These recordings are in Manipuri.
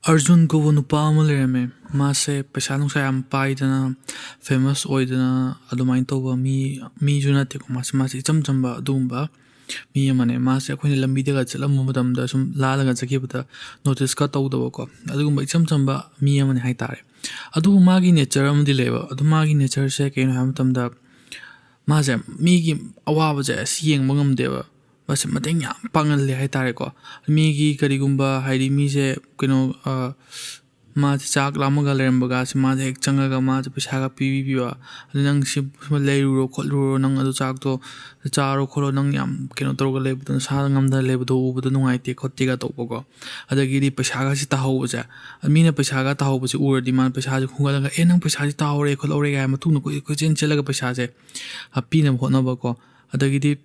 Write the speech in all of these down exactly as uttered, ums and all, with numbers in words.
ꯑꯔꯖꯨꯟ ꯀꯧꯕ ꯅꯨꯄꯥ ꯑꯃ ꯂꯩꯔꯝꯃꯦ꯫ ꯃꯥꯁꯦ ꯄꯩꯁꯥ ꯅꯨꯡꯁꯥ ꯌꯥꯝ ꯄꯥꯏꯗꯅ, famous ꯑꯣꯏꯗꯅ, ꯑꯗꯨꯃꯥꯏꯅ ꯇꯧꯕ ꯃꯤ, ꯃꯤꯁꯨ ꯅꯠꯇꯦꯀꯣ꯫ ꯃꯥꯁꯦ, ꯃꯥꯁꯦ ꯏꯆꯝ ꯆꯝꯕ ꯑꯗꯨꯒꯨꯝꯕ ꯃꯤ ꯑꯃꯅꯦ꯫ ꯃꯥꯁꯦ ꯑꯩꯈꯣꯏꯅ ꯂꯝꯕꯤꯗꯒ ꯆꯠꯂꯝꯕ ꯃꯇꯝꯗ ꯁꯨꯝ ꯂꯥꯜꯂꯒ ꯆꯠꯈꯤꯕꯗ noticeꯀ ꯇꯧꯗꯕꯀꯣ, ꯑꯗꯨꯒꯨꯝꯕ ꯏꯆꯝ ꯆꯝꯕ ꯃꯤ ꯑꯃꯅꯦ ꯍꯥꯏꯇꯥꯔꯦ꯫ ꯑꯗꯨꯕꯨ ꯃꯥꯒꯤ nature ꯑꯃꯗꯤ ꯂꯩꯌꯦꯕ꯫ ꯑꯗꯨ ꯃꯥꯒꯤ natureꯁꯦ ꯀꯩꯅꯣ ꯍꯥꯏꯕ ꯃꯇꯝꯗ, ꯃꯥꯁꯦ ꯃꯤꯒꯤ ꯑꯋꯥꯕꯁꯦ ꯑꯁ ꯌꯦꯡꯕ ꯉꯝꯗꯦꯕ꯫ ꯃꯥꯁꯦ ꯃꯇꯦꯡ ꯌꯥꯝ ꯄꯥꯡꯍꯜꯂꯦ ꯍꯥꯏꯇꯥꯔꯦꯀꯣ꯫ ꯃꯤꯒꯤ ꯀꯔꯤꯒꯨꯝꯕ, ꯍꯥꯏꯗꯤ, ꯃꯤꯁꯦ ꯀꯩꯅꯣ, ꯑ, ꯃꯥꯁꯦ ꯆꯥꯛ ꯂꯥꯝꯃꯒ ꯂꯩꯔꯝꯕꯒꯁꯦ ꯃꯥꯁꯦ ꯍꯦꯛ ꯆꯪꯉꯒ ꯃꯥꯁꯦ ꯄꯩꯁꯥꯒ ꯄꯤꯕꯤꯕ꯫ "ꯑꯗꯨ ꯅꯪ ꯁꯤ ꯂꯩꯔꯨꯔꯣ ꯈꯣꯠꯂꯨꯔꯣ, ꯅꯪ ꯑꯗꯨ ꯆꯥꯛꯇꯣ ꯆꯥꯔꯣ ꯈꯣꯠꯂꯣ, ꯅꯪ ꯌꯥꯝ ꯀꯩꯅꯣ ꯇꯧꯔꯒ ꯂꯩꯕꯗꯣ, ꯅꯁꯥꯗ ꯉꯝꯗꯅ ꯂꯩꯕꯗꯣ ꯎꯕꯗ ꯅꯨꯡꯉꯥꯏꯇꯦ ꯈꯣꯠꯇꯦꯒ" ꯇꯧꯕꯀꯣ꯫ ꯑꯗꯒꯤꯗꯤ ꯄꯩꯁꯥꯒꯁꯤ ꯇꯥꯍꯧꯕꯁꯦ, ꯃꯤꯅ ꯄꯩꯁꯥꯒ ꯇꯥꯍꯧꯕꯁꯦ ꯎꯔꯗꯤ ꯃꯥꯅ ꯄꯩꯁꯥꯁꯦ ꯈꯨꯝꯒꯠꯂꯒ, "ꯑꯦ, ꯅꯪ ꯄꯩꯁꯥꯁꯦ ꯇꯥꯍꯧꯔꯦ ꯈꯣꯠꯍꯧꯔꯦ" ꯀꯥꯏꯅ ꯃꯇꯨꯡꯗ ꯀꯣꯏ-, ꯀꯣꯏꯆꯦꯟ ꯆꯦꯜꯂꯒ ꯄꯩꯁꯥꯁꯦ, ꯑ, ꯄꯤꯅꯕ ꯍꯣꯠꯅꯕꯀꯣ꯫ ꯑꯗꯒꯤꯗꯤ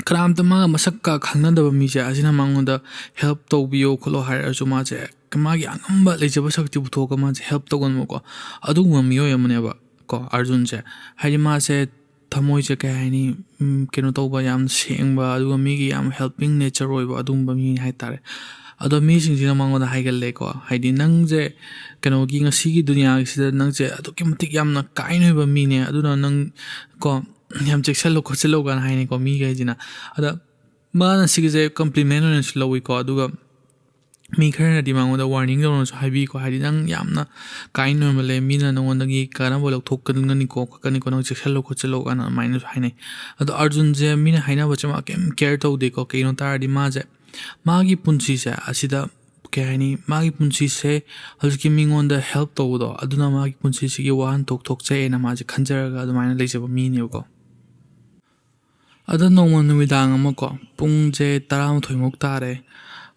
ꯀꯅꯥꯝꯇ ꯃꯥꯒ ꯃꯁꯛꯀ ꯈꯪꯅꯗꯕ ꯃꯤꯁꯦ ꯑꯁꯤꯅ ꯃꯉꯣꯟꯗ help ꯇꯧꯕꯤꯌꯣ ꯈꯣꯠꯂꯣ ꯍꯥꯏꯔꯁꯨ, ꯃꯥꯁꯦ ꯃꯥꯒꯤ ꯑꯉꯝꯕ ꯂꯩꯖꯕ ꯁꯛꯇꯤ ꯄꯨꯊꯣꯛꯑꯒ ꯃꯥꯁꯦ help ꯇꯧꯒꯟꯕꯀꯣ, ꯑꯗꯨꯒꯨꯝꯕ ꯃꯤꯑꯣꯏ ꯑꯃꯅꯦꯕ ꯀꯣ ꯑꯔꯖꯨꯟꯁꯦ꯫ ꯍꯥꯏꯗꯤ ꯃꯥꯁꯦ ꯊꯃꯣꯏꯁꯦ, ꯀꯩ ꯍꯥꯏꯅꯤ, ꯎꯝ, ꯀꯩꯅꯣ ꯇꯧꯕ, ꯌꯥꯝ ꯁꯦꯡꯕ, ꯑꯗꯨꯒ ꯃꯤꯒꯤ ꯌꯥꯝ helping nature ꯑꯣꯏꯕ ꯑꯗꯨꯒꯨꯝꯕ ꯃꯤ ꯍꯥꯏꯇꯥꯔꯦ꯫ ꯑꯗꯣ ꯃꯤꯁꯤꯡꯁꯤꯅ ꯃꯉꯣꯟꯗ ꯍꯥꯏꯒꯜꯂꯦꯀꯣ, ꯍꯥꯏꯗꯤ, "ꯅꯪꯁꯦ ꯀꯩꯅꯣꯒꯤ, ꯉꯁꯤꯒꯤ ꯗꯨꯅꯤꯌꯥꯒꯤꯁꯤꯗ ꯅꯪꯁꯦ ꯑꯗꯨꯛꯀꯤ ꯃꯇꯤꯛ ꯌꯥꯝꯅ kind ꯑꯣꯏꯕ ꯃꯤꯅꯦ, ꯑꯗꯨꯅ ꯅꯪ ꯀꯣ ꯌꯥꯝ ꯆꯦꯛꯁꯤꯜꯂꯨ ꯈꯣꯠꯆꯤꯜꯂꯨ" ꯀꯥꯏꯅ ꯍꯥꯏꯅꯤꯀꯣ ꯃꯤꯈꯩꯁꯤꯅ꯫ ꯑꯗ ꯃꯥꯅ ꯁꯤꯒꯤꯁꯦ compliment ꯑꯣꯏꯅꯁꯨ ꯂꯧꯋꯤꯀꯣ꯫ ꯑꯗꯨꯒ ꯃꯤ ꯈꯔꯅꯗꯤ ꯃꯉꯣꯟꯗ warning ꯇꯧꯅꯁꯨ ꯍꯥꯏꯕꯤꯀꯣ, ꯍꯥꯏꯗꯤ, "ꯅꯪ ꯌꯥꯝꯅ kind ꯑꯣꯏꯃꯜꯂꯦ, ꯃꯤꯅ ꯅꯉꯣꯟꯗꯒꯤ ꯀꯥꯟꯅꯕ ꯂꯧꯊꯣꯛꯀꯅꯤꯀꯣ ꯈꯣꯠꯀꯅꯤꯀꯣ, ꯅꯪ ꯆꯦꯛꯁꯤꯜꯂꯨ ꯈꯣꯠꯆꯤꯜꯂꯨ" ꯀꯥꯏꯅ ꯑꯗꯨꯃꯥꯏꯅꯁꯨ ꯍꯥꯏꯅꯩ꯫ ꯑꯗꯣ ꯑꯔꯖꯨꯟꯁꯦ ꯃꯤꯅ ꯍꯥꯏꯅꯕꯁꯦ ꯃꯥ ꯀꯩꯝ care ꯇꯧꯗꯦꯀꯣ꯫ ꯀꯩꯒꯤꯅꯣ ꯇꯥꯔꯗꯤ ꯃꯥꯁꯦ ꯃꯥꯒꯤ ꯄꯨꯟꯁꯤꯁꯦ ꯑꯁꯤꯗ, ꯀꯩ ꯍꯥꯏꯅꯤ, ꯃꯥꯒꯤ ꯄꯨꯟꯁꯤꯁꯦ ꯍꯧꯖꯤꯛꯀꯤ ꯃꯤꯉꯣꯟꯗ help ꯇꯧꯕꯗꯣ, ꯑꯗꯨꯅ ꯃꯥꯒꯤ ꯄꯨꯟꯁꯤꯁꯤꯒꯤ ꯋꯥꯍꯟꯊꯣꯛ ꯊꯣꯛꯆꯩꯑꯅ ꯃꯥꯁꯦ ꯈꯟꯖꯔꯒ ꯑꯗꯨꯃꯥꯏꯅ ꯂꯩꯖꯕ ꯃꯤꯅꯦꯕꯀꯣ꯫ ꯑꯗꯣ ꯅꯣꯡꯃ ꯅꯨꯃꯤꯗꯥꯡ ꯑꯃꯀꯣ, ꯄꯨꯡꯁꯦ ꯇꯔꯥꯃꯥꯊꯣꯏꯃꯨꯛ ꯇꯥꯔꯦ,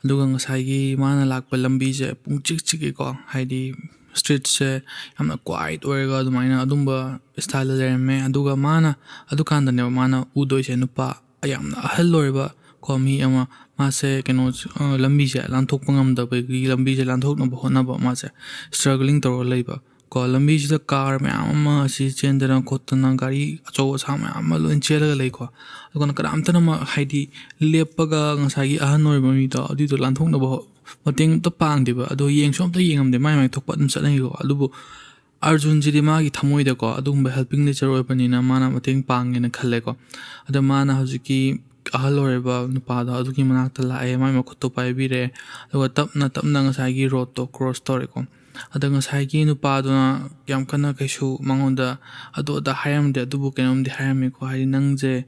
ꯑꯗꯨꯒ ꯉꯁꯥꯏꯒꯤ ꯃꯥꯅ ꯂꯥꯛꯄ ꯂꯝꯕꯤꯁꯦ ꯄꯨꯡ ꯆꯤꯛ ꯆꯤꯛꯏꯀꯣ, ꯍꯥꯏꯗꯤ streetꯁꯦ ꯌꯥꯝꯅ quiet ꯑꯣꯏꯔꯒ ꯑꯗꯨꯃꯥꯏꯅ ꯑꯗꯨꯝꯕ styleꯗ ꯂꯩꯔꯝꯃꯦ꯫ ꯑꯗꯨꯒ ꯃꯥꯅ, ꯑꯗꯨꯀꯥꯟꯗꯅꯦꯕ ꯃꯥꯅ ꯎꯗꯣꯏꯁꯦ ꯅꯨꯄꯥ ꯌꯥꯝꯅ ꯑꯍꯜ ꯑꯣꯏꯔꯕ ꯀꯣ ꯃꯤ ꯑꯃ, ꯃꯥꯁꯦ ꯀꯩꯅꯣ, ꯑ, ꯂꯝꯕꯤꯁꯦ ꯂꯥꯟꯊꯣꯛꯄ ꯉꯝꯗꯕꯒꯤ, ꯂꯝꯕꯤꯁꯦ ꯂꯥꯟꯊꯣꯛꯅꯕ ꯍꯣꯠꯅꯕ ꯃꯥꯁꯦ struggling ꯇꯧꯔꯒ ꯂꯩꯕ ꯀꯣ꯫ ꯂꯝꯕꯤꯁꯤꯗ car ꯃꯌꯥꯝ ꯑꯃ ꯑꯁꯤ ꯆꯦꯟꯗꯅ ꯈꯣꯠꯇꯅ, ꯒꯥꯔꯤ ꯑꯆꯧ ꯑꯁꯥꯡ ꯃꯌꯥꯝ ꯑꯃ ꯂꯣꯏ ꯆꯦꯜꯂꯒ ꯂꯩꯀꯣ꯫ ꯑꯗꯨꯒ ꯀꯅꯥꯝꯇꯅ ꯃꯥ, ꯍꯥꯏꯗꯤ, ꯂꯦꯞꯄꯒ ꯉꯁꯥꯏꯒꯤ ꯑꯍꯟ ꯑꯣꯏꯔꯕ ꯃꯤꯗꯣ ꯑꯗꯨꯏꯗꯣ ꯂꯥꯟꯊꯣꯛꯅꯕ ꯍꯣ-, ꯃꯇꯦꯡ ꯑꯝꯇ ꯄꯥꯡꯗꯦꯕ꯫ ꯑꯗꯣ ꯌꯦꯡꯁꯨ ꯑꯝꯇ ꯌꯦꯡꯉꯝꯗꯦ, ꯃꯥꯏ ꯃꯥꯏ ꯊꯣꯛꯄ ꯑꯗꯨꯝ ꯆꯠꯅꯈꯤꯀꯣ꯫ ꯑꯗꯨꯕꯨ ꯑꯥꯔꯖꯨꯟꯁꯤꯗꯤ ꯃꯥꯒꯤ ꯊꯃꯣꯏꯗꯀꯣ ꯑꯗꯨꯒꯨꯝꯕ helping nature ꯑꯣꯏꯕꯅꯤꯅ ꯃꯥꯅ ꯃꯇꯦꯡ ꯄꯥꯡꯒꯦꯅ ꯈꯜꯂꯦꯀꯣ꯫ ꯑꯗ ꯃꯥꯅ ꯍꯧꯖꯤꯛꯀꯤ ꯑꯍꯜ ꯑꯣꯏꯔꯕ ꯅꯨꯄꯥꯗꯣ ꯑꯗꯨꯒꯤ ꯃꯅꯥꯛꯇ ꯂꯥꯛꯑꯦ, ꯃꯥꯏ ꯃꯈꯨꯠꯇꯣ ꯄꯥꯏꯕꯤꯔꯦ, ꯑꯗꯨꯒ ꯇꯞꯅ ꯇꯞꯅ ꯉꯁꯥꯏꯒꯤ ꯔꯣꯗꯇꯣ ꯀ꯭ꯔꯣꯁ ꯇꯧꯔꯦꯀꯣ꯫ ꯑꯗ ꯉꯁꯥꯏꯒꯤ ꯅꯨꯄꯥꯗꯨꯅ ꯌꯥꯝ ꯀꯟꯅ ꯀꯩꯁꯨ ꯃꯉꯣꯟꯗ ꯑꯗꯨ ꯑꯗꯥ ꯍꯥꯏꯔꯝꯗꯦ, ꯑꯗꯨꯕꯨ ꯀꯩꯅꯣꯝꯗꯤ ꯍꯥꯏꯔꯝꯃꯦꯀꯣ, ꯍꯥꯏꯗꯤ ꯅꯪꯁꯦ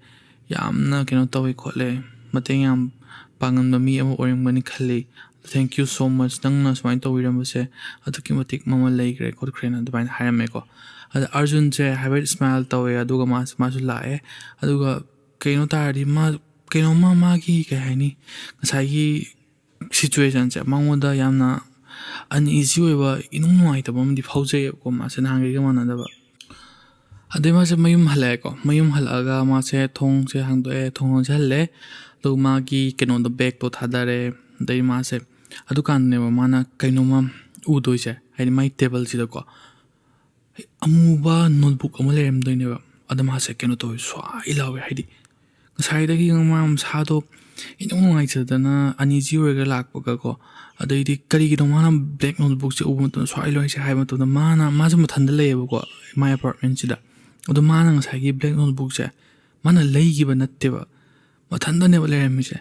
ꯌꯥꯝꯅ ꯀꯩꯅꯣ ꯇꯧꯋꯤ ꯈꯣꯠꯂꯦ, ꯃꯇꯦꯡ ꯌꯥꯝ ꯄꯥꯡꯉꯝꯕ ꯃꯤ ꯑꯃ ꯑꯣꯏꯔꯝꯒꯅꯤ ꯈꯜꯂꯤ, thank you so much, ꯅꯪꯅ ꯁꯨꯃꯥꯏꯅ ꯇꯧꯕꯤꯔꯝꯕꯁꯦ ꯑꯗꯨꯛꯀꯤ ꯃꯇꯤꯛ ꯃꯃꯜ ꯂꯩꯈ꯭ꯔꯦ ꯈꯣꯠꯈ꯭ꯔꯦꯅ ꯑꯗꯨꯃꯥꯏꯅ ꯍꯥꯏꯔꯝꯃꯦꯀꯣ꯫ ꯑꯗ ꯑꯥꯔꯖꯨꯟꯁꯦ ꯍꯥꯏꯐꯦꯠ smile ꯇꯧꯋꯦ, ꯑꯗꯨꯒ ꯃꯥꯁꯦ ꯃꯥꯁꯨ ꯂꯥꯛꯑꯦ꯫ ꯑꯗꯨꯒ ꯀꯩꯅꯣ ꯇꯥꯔꯗꯤ ꯃꯥ ꯀꯩꯅꯣꯝꯃ ꯃꯥꯒꯤ ꯀꯩ ꯍꯥꯏꯅꯤ, ꯉꯁꯥꯏꯒꯤ situationꯁꯦ ꯃꯉꯣꯟꯗ ꯌꯥꯝꯅ uneasy ꯑꯣꯏꯕ, ꯏꯅꯨꯡ ꯅꯨꯡꯉꯥꯏꯇꯕ ꯑꯃꯗꯤ ꯐꯥꯎꯖꯩꯌꯦꯕꯀꯣ ꯃꯥꯁꯦ ꯅꯍꯥꯟꯈꯩꯒ ꯃꯥꯟꯅꯗꯕ꯫ ꯑꯗꯩ ꯃꯥꯁꯦ ꯃꯌꯨꯝ ꯍꯜꯂꯛꯑꯦꯀꯣ꯫ ꯃꯌꯨꯝ ꯍꯜꯂꯛꯑꯒ ꯃꯥꯁꯦ ꯊꯣꯡꯁꯦ ꯍꯥꯡꯗꯣꯛꯑꯦ, ꯊꯣꯡ ꯂꯣꯟꯁꯤꯜꯍꯜꯂꯦ꯫ ꯑꯗꯨꯒ ꯃꯥꯒꯤ ꯀꯩꯅꯣꯗꯣ, ꯕꯦꯒꯇꯣ ꯊꯥꯗꯔꯦ꯫ ꯑꯗꯩ ꯃꯥꯁꯦ ꯑꯗꯨꯀꯥꯟꯗꯅꯦꯕ ꯃꯥꯅ ꯀꯩꯅꯣꯝꯃ ꯎꯗꯣꯏꯁꯦ, ꯍꯥꯏꯗꯤ ꯃꯥꯏ ꯇꯦꯕꯜꯁꯤꯗꯀꯣ ꯑꯃꯨꯕ notebook ꯑꯃ ꯂꯩꯔꯝꯗꯣꯏꯅꯦꯕ꯫ ꯑꯗ ꯃꯥꯁꯦ ꯀꯩꯅꯣ ꯇꯧꯋꯦ, ꯁ꯭ꯋꯥꯏ ꯂꯥꯎꯋꯦ꯫ ꯍꯥꯏꯗꯤ ꯉꯁꯥꯏꯗꯒꯤ ꯃꯥ ꯃꯁꯥꯗꯣ ꯏꯅꯨꯡ ꯅꯨꯡꯉꯥꯏꯇꯗꯅ uneasy ꯑꯣꯏꯔꯒ ꯂꯥꯛꯄꯒꯀꯣ꯫ ꯑꯗꯩꯗꯤ ꯀꯔꯤꯒꯤꯅꯣ ꯃꯥꯅ black notebookꯁꯦ ꯎꯕ ꯃꯇꯝꯗ ꯁ꯭ꯋꯥꯏ ꯂꯣꯏꯁꯦ ꯍꯥꯏꯕ ꯃꯇꯝꯗ ꯃꯥꯅ, ꯃꯥꯁꯦ ꯃꯊꯟꯇ ꯂꯩꯌꯦꯕꯀꯣ ꯃꯥꯏ apartmentꯁꯤꯗ꯫ ꯑꯗꯣ ꯃꯥꯅ ꯉꯁꯥꯏꯒꯤ black notebookꯁꯦ ꯃꯥꯅ ꯂꯩꯈꯤꯕ ꯅꯠꯇꯦꯕ, ꯃꯊꯟꯇꯅꯦꯕ ꯂꯩꯔꯝꯃꯤꯁꯦ꯫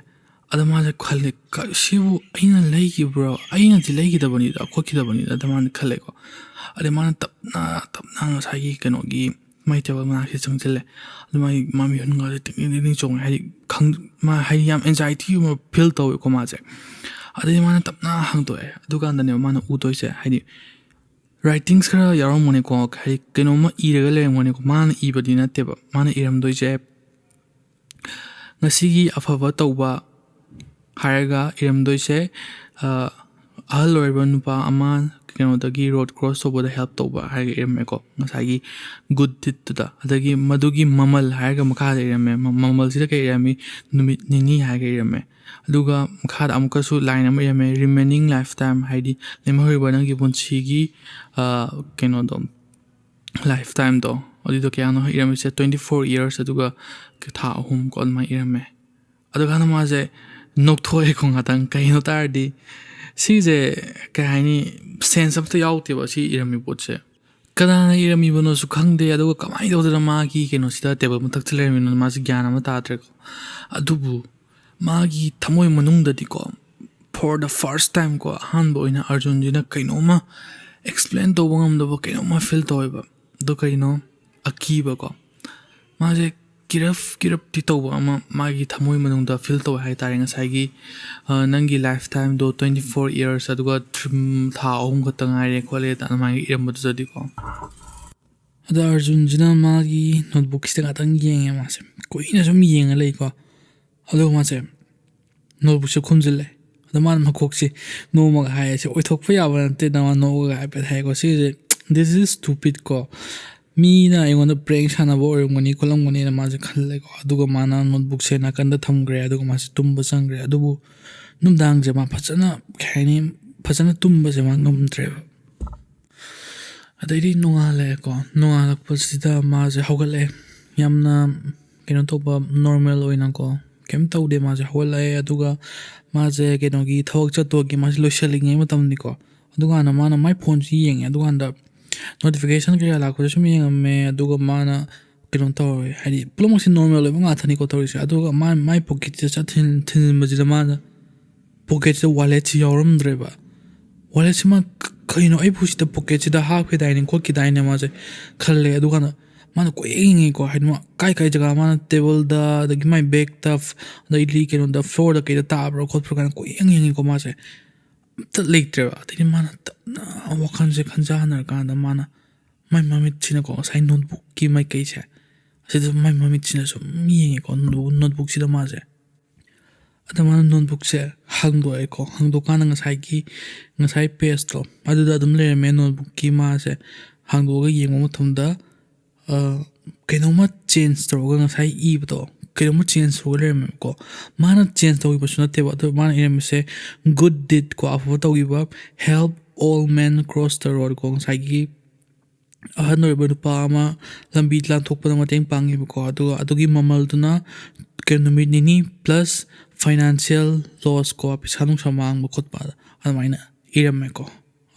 ꯑꯗ ꯃꯥꯁꯦ ꯈꯜꯂꯦ, "ꯀ-, ꯁꯤꯕꯨ ꯑꯩꯅ ꯂꯩꯈꯤꯕ꯭ꯔꯣ? ꯑꯩꯅꯗꯤ ꯂꯩꯈꯤꯗꯕꯅꯤꯗ, ꯈꯣꯠꯈꯤꯗꯕꯅꯤꯗ", ꯑꯗ ꯃꯥꯅ ꯈꯜꯂꯦꯀꯣ꯫ ꯑꯗꯩ ꯃꯥꯅ ꯇꯞꯅ ꯇꯞꯅ ꯉꯁꯥꯏꯒꯤ ꯀꯩꯅꯣꯒꯤ ꯃꯥꯏ ꯇꯦꯕꯜ ꯃꯅꯥꯛꯁꯤꯗ ꯆꯪꯁꯤꯜꯂꯦ꯫ ꯑꯗꯨ ꯃꯥꯒꯤ ꯃꯥ ꯃꯤꯍꯨꯟꯒꯁꯦ ꯇꯤꯡ ꯇꯤꯡ ꯇꯤꯡ ꯇꯤꯡ ꯆꯣꯡꯉꯦ꯫ ꯍꯥꯏꯗꯤ ꯈꯪ-, ꯃꯥ ꯍꯥꯏꯗꯤ ꯌꯥꯝ anxiety ꯑꯃ feel ꯇꯧꯋꯦꯀꯣ ꯃꯥꯁꯦ꯫ ꯑꯗꯩ ꯃꯥꯅ ꯇꯞꯅ ꯍꯥꯡꯗꯣꯛꯑꯦ꯫ ꯑꯗꯨꯀꯥꯟꯗꯅꯦꯕ ꯃꯥꯅ ꯎꯗꯣꯏꯁꯦ, ꯍꯥꯏꯗꯤ writings ꯈꯔ ꯌꯥꯎꯔꯝꯒꯅꯤꯀꯣ, ꯍꯥꯏꯗꯤ ꯀꯩꯅꯣꯝꯃ ꯏꯔꯒ ꯂꯩꯔꯝꯒꯅꯤꯀꯣ꯫ ꯃꯥꯅ ꯏꯕꯗꯤ ꯅꯠꯇꯦꯕ, ꯃꯥꯅ ꯏꯔꯝꯗꯣꯏꯁꯦ, "ꯉꯁꯤꯒꯤ ꯑꯐꯕ ꯇꯧꯕ" ꯍꯥꯏꯔꯒ ꯏꯔꯝꯗꯣꯏꯁꯦ, ꯑ, ꯑꯍꯜ ꯑꯣꯏꯔꯕ ꯅꯨꯄꯥ ꯑꯃ ꯀꯩꯅꯣꯗꯒꯤ road cross ꯇꯧꯕꯗ help ꯇꯧꯕ ꯍꯥꯏꯔꯒ ꯏꯔꯝꯃꯦꯀꯣ, ꯉꯁꯥꯏꯒꯤ good deedꯇꯨꯗ꯫ ꯑꯗꯒꯤ ꯃꯗꯨꯒꯤ ꯃꯃꯜ ꯍꯥꯏꯔꯒ ꯃꯈꯥꯗ ꯏꯔꯝꯃꯦ꯫ ꯃ-, ꯃꯃꯜꯁꯤꯗ ꯀꯩ ꯏꯔꯝꯃꯤ? ꯅꯨꯃꯤꯠ ꯅꯤꯅꯤ ꯍꯥꯏꯔꯒ ꯏꯔꯝꯃꯦ꯫ ꯑꯗꯨꯒ ꯃꯈꯥꯗ ꯑꯃꯨꯛꯀꯁꯨ line ꯑꯃ ꯏꯔꯝꯃꯦ, "Remaining lifetime", ꯍꯥꯏꯗꯤ ꯂꯦꯝꯍꯧꯔꯤꯕ ꯅꯪꯒꯤ ꯄꯨꯟꯁꯤꯒꯤ, ꯑ, ꯀꯩꯅꯣꯗꯣ, lifetimeꯗꯣ, ꯑꯗꯨꯏꯗꯣ ꯀꯌꯥꯅꯣ ꯏꯔꯝꯃꯤꯁꯦ? Twenty four years, ꯑꯗꯨꯒ ꯊꯥ ꯑꯍꯨꯝ ꯀꯣ, ꯑꯗꯨꯃꯥꯏꯅ ꯏꯔꯝꯃꯦ꯫ ꯑꯗꯨꯀꯥꯟꯗ ꯃꯥꯁꯦ ꯅꯣꯛꯊꯣꯛꯑꯦꯀꯣ ꯉꯥꯛꯇꯪ꯫ ꯀꯩꯅꯣ ꯇꯥꯔꯗꯤ ꯁꯤꯁꯦ, ꯀꯩ ꯍꯥꯏꯅꯤ, ꯁꯦꯟꯁ ꯑꯝꯇ ꯌꯥꯎꯗꯦꯕ ꯁꯤ ꯏꯔꯝꯃꯤ ꯄꯣꯠꯁꯦ꯫ ꯀꯅꯥꯅ ꯏꯔꯝꯃꯤꯕꯅꯣꯁꯨ ꯈꯪꯗꯦ, ꯑꯗꯨꯒ ꯀꯃꯥꯏꯅ ꯇꯧꯗꯅ ꯃꯥꯒꯤ ꯀꯩꯅꯣꯁꯤꯗ ꯇꯦꯕꯜ ꯃꯊꯛꯇ ꯂꯩꯔꯝꯃꯤꯅꯣ, ꯃꯥꯁꯦ ꯒ꯭ꯌꯥꯟ ꯑꯃ ꯇꯥꯗ꯭ꯔꯦꯀꯣ꯫ ꯑꯗꯨꯕꯨ ꯃꯥꯒꯤ ꯊꯃꯣꯏ ꯃꯅꯨꯡꯗꯗꯤꯀꯣ, for the first time ꯀꯣ, ꯑꯍꯥꯟꯕ ꯑꯣꯏꯅ ꯑꯔꯖꯨꯟꯁꯤꯅ ꯀꯩꯅꯣꯝꯃ ꯑꯦꯛꯁꯄ꯭ꯂꯦꯟ ꯇꯧꯕ ꯉꯝꯗꯕ ꯀꯩꯅꯣꯝꯃ ꯐꯤꯜ ꯇꯧꯋꯦꯕ꯫ ꯑꯗꯣ ꯀꯩꯅꯣ? ꯑꯀꯤꯕꯀꯣ꯫ ꯃꯥꯁꯦ ꯀꯤꯔꯞ ꯀꯤꯔꯞꯇꯤ ꯇꯧꯕ ꯑꯃ ꯃꯥꯒꯤ ꯊꯃꯣꯏ ꯃꯅꯨꯡꯗ ꯐꯤꯜ ꯇꯧꯋꯦ ꯍꯥꯏꯇꯥꯔꯦ꯫ ꯉꯁꯥꯏꯒꯤ, ꯑ, "ꯅꯪꯒꯤ ꯂꯥꯏꯐ ꯇꯥꯏꯝꯗꯣ twenty four years, ꯑꯗꯨꯒ ꯊ꯭ꯔꯤ-, ꯎꯝ, ꯊꯥ ꯑꯍꯨꯝ ꯈꯛꯇ ꯉꯥꯏꯔꯦ" ꯈꯣꯠꯂꯦ ꯑꯗꯨꯃꯥꯏꯅ ꯏꯔꯝꯕꯗꯨꯗꯗꯤꯀꯣ꯫ ꯑꯗ ꯑꯔꯖꯨꯟꯁꯤꯅ ꯃꯥꯒꯤ ꯅꯣꯠꯕꯨꯛꯁꯤꯗ ꯉꯥꯛꯇꯪ ꯌꯦꯡꯉꯦ꯫ ꯃꯥꯁꯦ ꯀꯨꯏꯅ ꯁꯨꯝ ꯌꯦꯡꯉ ꯂꯩꯀꯣ꯫ ꯑꯗꯨꯒ ꯃꯥꯁꯦ ꯅꯣꯠꯕꯨꯛꯁꯦ ꯈꯨꯝꯖꯤꯜꯂꯦ꯫ ꯑꯗ ꯃꯥꯅ ꯃꯀꯣꯛꯁꯦ ꯅꯣꯝꯃꯒ ꯍꯥꯏꯌꯦ, "ꯁꯤ ꯑꯣꯏꯊꯣꯛꯄ ꯌꯥꯕ ꯅꯠꯇꯦ, ꯅꯃ ꯅꯣꯛꯑꯒ" ꯍꯥꯏꯐꯦꯠ ꯍꯥꯏꯌꯦꯀꯣ꯫ ꯁꯤꯁꯦ, "This is stupid" ꯀꯣ, "ꯃꯤꯅ ꯑꯩꯉꯣꯟꯗ ꯄ꯭ꯔꯦꯡ ꯁꯥꯟꯅꯕ ꯑꯣꯏꯔꯝꯒꯅꯤ ꯈꯣꯠꯂꯝꯒꯅꯤꯅ" ꯃꯥꯁꯦ ꯈꯜꯂꯦꯀꯣ꯫ ꯑꯗꯨꯒ ꯃꯥꯅ ꯅꯣꯠꯕꯨꯛꯁꯦ ꯅꯥꯀꯟꯗ ꯊꯝꯈ꯭ꯔꯦ, ꯑꯗꯨꯒ ꯃꯥꯁꯦ ꯇꯨꯝꯕ ꯆꯪꯈ꯭ꯔꯦ꯫ ꯑꯗꯨꯕꯨ ꯅꯨꯡꯗꯥꯡꯁꯦ ꯃꯥ ꯐꯖꯅ, ꯀꯩ ꯍꯥꯏꯅꯤ, ꯐꯖꯅ ꯇꯨꯝꯕꯁꯦ ꯃꯥ ꯉꯝꯗ꯭ꯔꯦꯕ꯫ ꯑꯗꯩꯗꯤ ꯅꯣꯡꯉꯥꯜꯂꯛꯑꯦꯀꯣ꯫ ꯅꯣꯡꯉꯥꯜꯂꯛꯄꯁꯤꯗ ꯃꯥꯁꯦ ꯍꯧꯒꯠꯂꯛꯑꯦ꯫ ꯌꯥꯝꯅ ꯀꯩꯅꯣ ꯇꯧꯕ, ꯅꯣꯔꯃꯦꯜ ꯑꯣꯏꯅꯀꯣ, ꯀꯩꯝ ꯇꯧꯗꯦ꯫ ꯃꯥꯁꯦ ꯍꯧꯒꯠꯂꯛꯑꯦ, ꯑꯗꯨꯒ ꯃꯥꯁꯦ ꯀꯩꯅꯣꯒꯤ ꯊꯕꯛ ꯆꯠꯇꯣꯒꯤ ꯃꯥꯁꯦ ꯂꯣꯏꯁꯤꯜꯂꯤꯉꯩ ꯃꯇꯝꯅꯤꯀꯣ꯫ ꯑꯗꯨꯀꯥꯟꯗ ꯃꯥꯅ ꯃꯥꯏ ꯐꯣꯟꯁꯤ ꯌꯦꯡꯉꯦ꯫ ꯑꯗꯨꯀꯥꯟꯗ ꯅꯣꯇꯤꯐꯤꯀꯦꯁꯟ ꯀꯩꯀꯥ ꯂꯥꯛꯄꯁꯦ ꯁꯨꯝ ꯌꯦꯡꯉꯝꯃꯦ꯫ ꯑꯗꯨꯒ ꯃꯥꯅ ꯀꯩꯅꯣ ꯇꯧꯔꯦ, ꯍꯥꯏꯗꯤ ꯄꯨꯝꯅꯃꯛꯁꯦ ꯅꯣꯔꯃꯦꯜ ꯑꯣꯏꯕ ꯉꯥꯛꯇꯅꯤꯀꯣ ꯇꯧꯔꯤꯁꯦ꯫ ꯑꯗꯨꯒ ꯃꯥ ꯃꯥꯏ ꯄꯣꯀꯦꯠꯁꯤꯗ ꯆꯠ-, ꯊꯤꯟ-, ꯊꯤꯟꯖꯤꯟꯕꯁꯤꯗ ꯃꯥꯅ ꯄꯣꯀꯦꯠꯁꯤꯗ ꯋꯥꯂꯦꯠꯁꯤ ꯌꯥꯎꯔꯝꯗ꯭ꯔꯦꯕ꯫ ꯋꯥꯂꯦꯠꯁꯤ ꯃꯥ ꯀ-, "ꯀꯩꯅꯣ, ꯑꯩꯕꯨ ꯁꯤꯗ ꯄꯣꯀꯦꯠꯁꯤꯗ ꯍꯥꯞꯈꯤꯗꯥꯏꯅꯦ ꯈꯣꯠꯈꯤꯗꯥꯏꯅꯦ?" ꯃꯥꯁꯦ ꯈꯜꯂꯦ꯫ ꯑꯗꯨꯀꯥꯟꯗ ꯃꯥꯅ ꯀꯣꯏꯌꯦꯡ ꯌꯦꯡꯉꯤꯀꯣ, ꯍꯥꯏꯗꯤ ꯃꯥ ꯀꯥꯏ ꯀꯥꯏ ꯖꯒꯥ, ꯃꯥꯅ ꯇꯦꯕꯜꯗ, ꯑꯗꯒꯤ ꯃꯥꯏ ꯕꯦꯛꯇ, ꯑꯗꯩꯗꯤ ꯀꯩꯅꯣꯗ, ꯐ꯭ꯂꯣꯔꯗ ꯀꯩꯗ ꯇꯥꯕ꯭ꯔꯥ ꯈꯣꯠꯄ꯭ꯔꯥ ꯀꯥꯏꯅ ꯀꯣꯏꯌꯦꯡ ꯌꯦꯡꯉꯤꯀꯣ ꯃꯥꯁꯦ꯫ ꯑꯝꯇ ꯂꯩꯇ꯭ꯔꯦꯕ꯫ ꯑꯗꯩꯗꯤ ꯃꯥꯅ ꯇꯞꯅ ꯋꯥꯈꯜꯁꯦ ꯈꯟꯖꯥꯟꯅꯔꯀꯥꯟꯗ ꯃꯥꯅ ꯃꯥꯏ ꯃꯃꯤꯠꯁꯤꯅꯀꯣ, ꯉꯁꯥꯏ ꯅꯣꯠꯕꯨꯛꯀꯤ ꯃꯥꯏꯀꯩꯁꯦ, ꯑꯁꯤꯗ ꯃꯥꯏ ꯃꯃꯤꯠꯁꯤꯅ ꯁꯨꯝ ꯌꯦꯡꯉꯦꯀꯣ, ꯅꯣꯠꯕꯨꯛ-, ꯅꯣꯠꯕꯨꯛꯁꯤꯗ ꯃꯥꯁꯦ꯫ ꯑꯗ ꯃꯥꯅ ꯅꯣꯠꯕꯨꯛꯁꯦ ꯍꯥꯡꯗꯣꯛꯑꯦꯀꯣ꯫ ꯍꯥꯡꯗꯣꯛꯀꯥꯟꯗ ꯉꯁꯥꯏꯒꯤ, ꯉꯁꯥꯏ ꯄꯦꯖꯇꯣ ꯑꯗꯨꯗ ꯑꯗꯨꯝ ꯂꯩꯔꯝꯃꯦ꯫ ꯅꯣꯠꯕꯨꯛꯀꯤ ꯃꯥꯁꯦ ꯍꯥꯡꯗꯣꯛꯑꯒ ꯌꯦꯡꯕ ꯃꯇꯝꯗ, ꯑ, ꯀꯩꯅꯣꯝꯃ ꯆꯦꯟꯖ ꯇꯧꯔꯒ, ꯉꯁꯥꯏ ꯏꯕꯗꯣ ꯀꯩꯅꯣꯝꯃ ꯆꯦꯟꯖ ꯇꯧꯔꯒ ꯂꯩꯔꯝꯃꯦꯕꯀꯣ꯫ ꯃꯥꯅ ꯆꯦꯟꯖ ꯇꯧꯈꯤꯕꯁꯨ ꯅꯠꯇꯦꯕ, ꯑꯗꯣ ꯃꯥꯅ ꯏꯔꯝꯃꯤꯁꯦ "Good deed" ꯀꯣ, ꯑꯐꯕ ꯇꯧꯈꯤꯕ, "Help all men cross the road" ꯀꯣ, ꯉꯁꯥꯏꯒꯤ ꯑꯍꯟ ꯑꯣꯏꯔꯕ ꯅꯨꯄꯥ ꯑꯃ ꯂꯝꯕꯤ ꯂꯥꯟꯊꯣꯛꯄꯗ ꯃꯇꯦꯡ ꯄꯥꯡꯉꯦꯕꯀꯣ꯫ ꯑꯗꯨꯒ ꯑꯗꯨꯒꯤ ꯃꯃꯜꯗꯨꯅ ꯀꯩꯅꯣ, ꯅꯨꯃꯤꯠ ꯅꯤꯅꯤ plus ꯐꯥꯏꯅꯥꯟꯁꯤꯌꯦꯜ ꯂꯣꯁ ꯀꯣ, ꯄꯩꯁꯥ ꯅꯨꯡꯁꯥ ꯃꯥꯡꯕ ꯈꯣꯠꯄ, ꯑꯗꯨꯃꯥꯏꯅ ꯏꯔꯝꯃꯦꯀꯣ꯫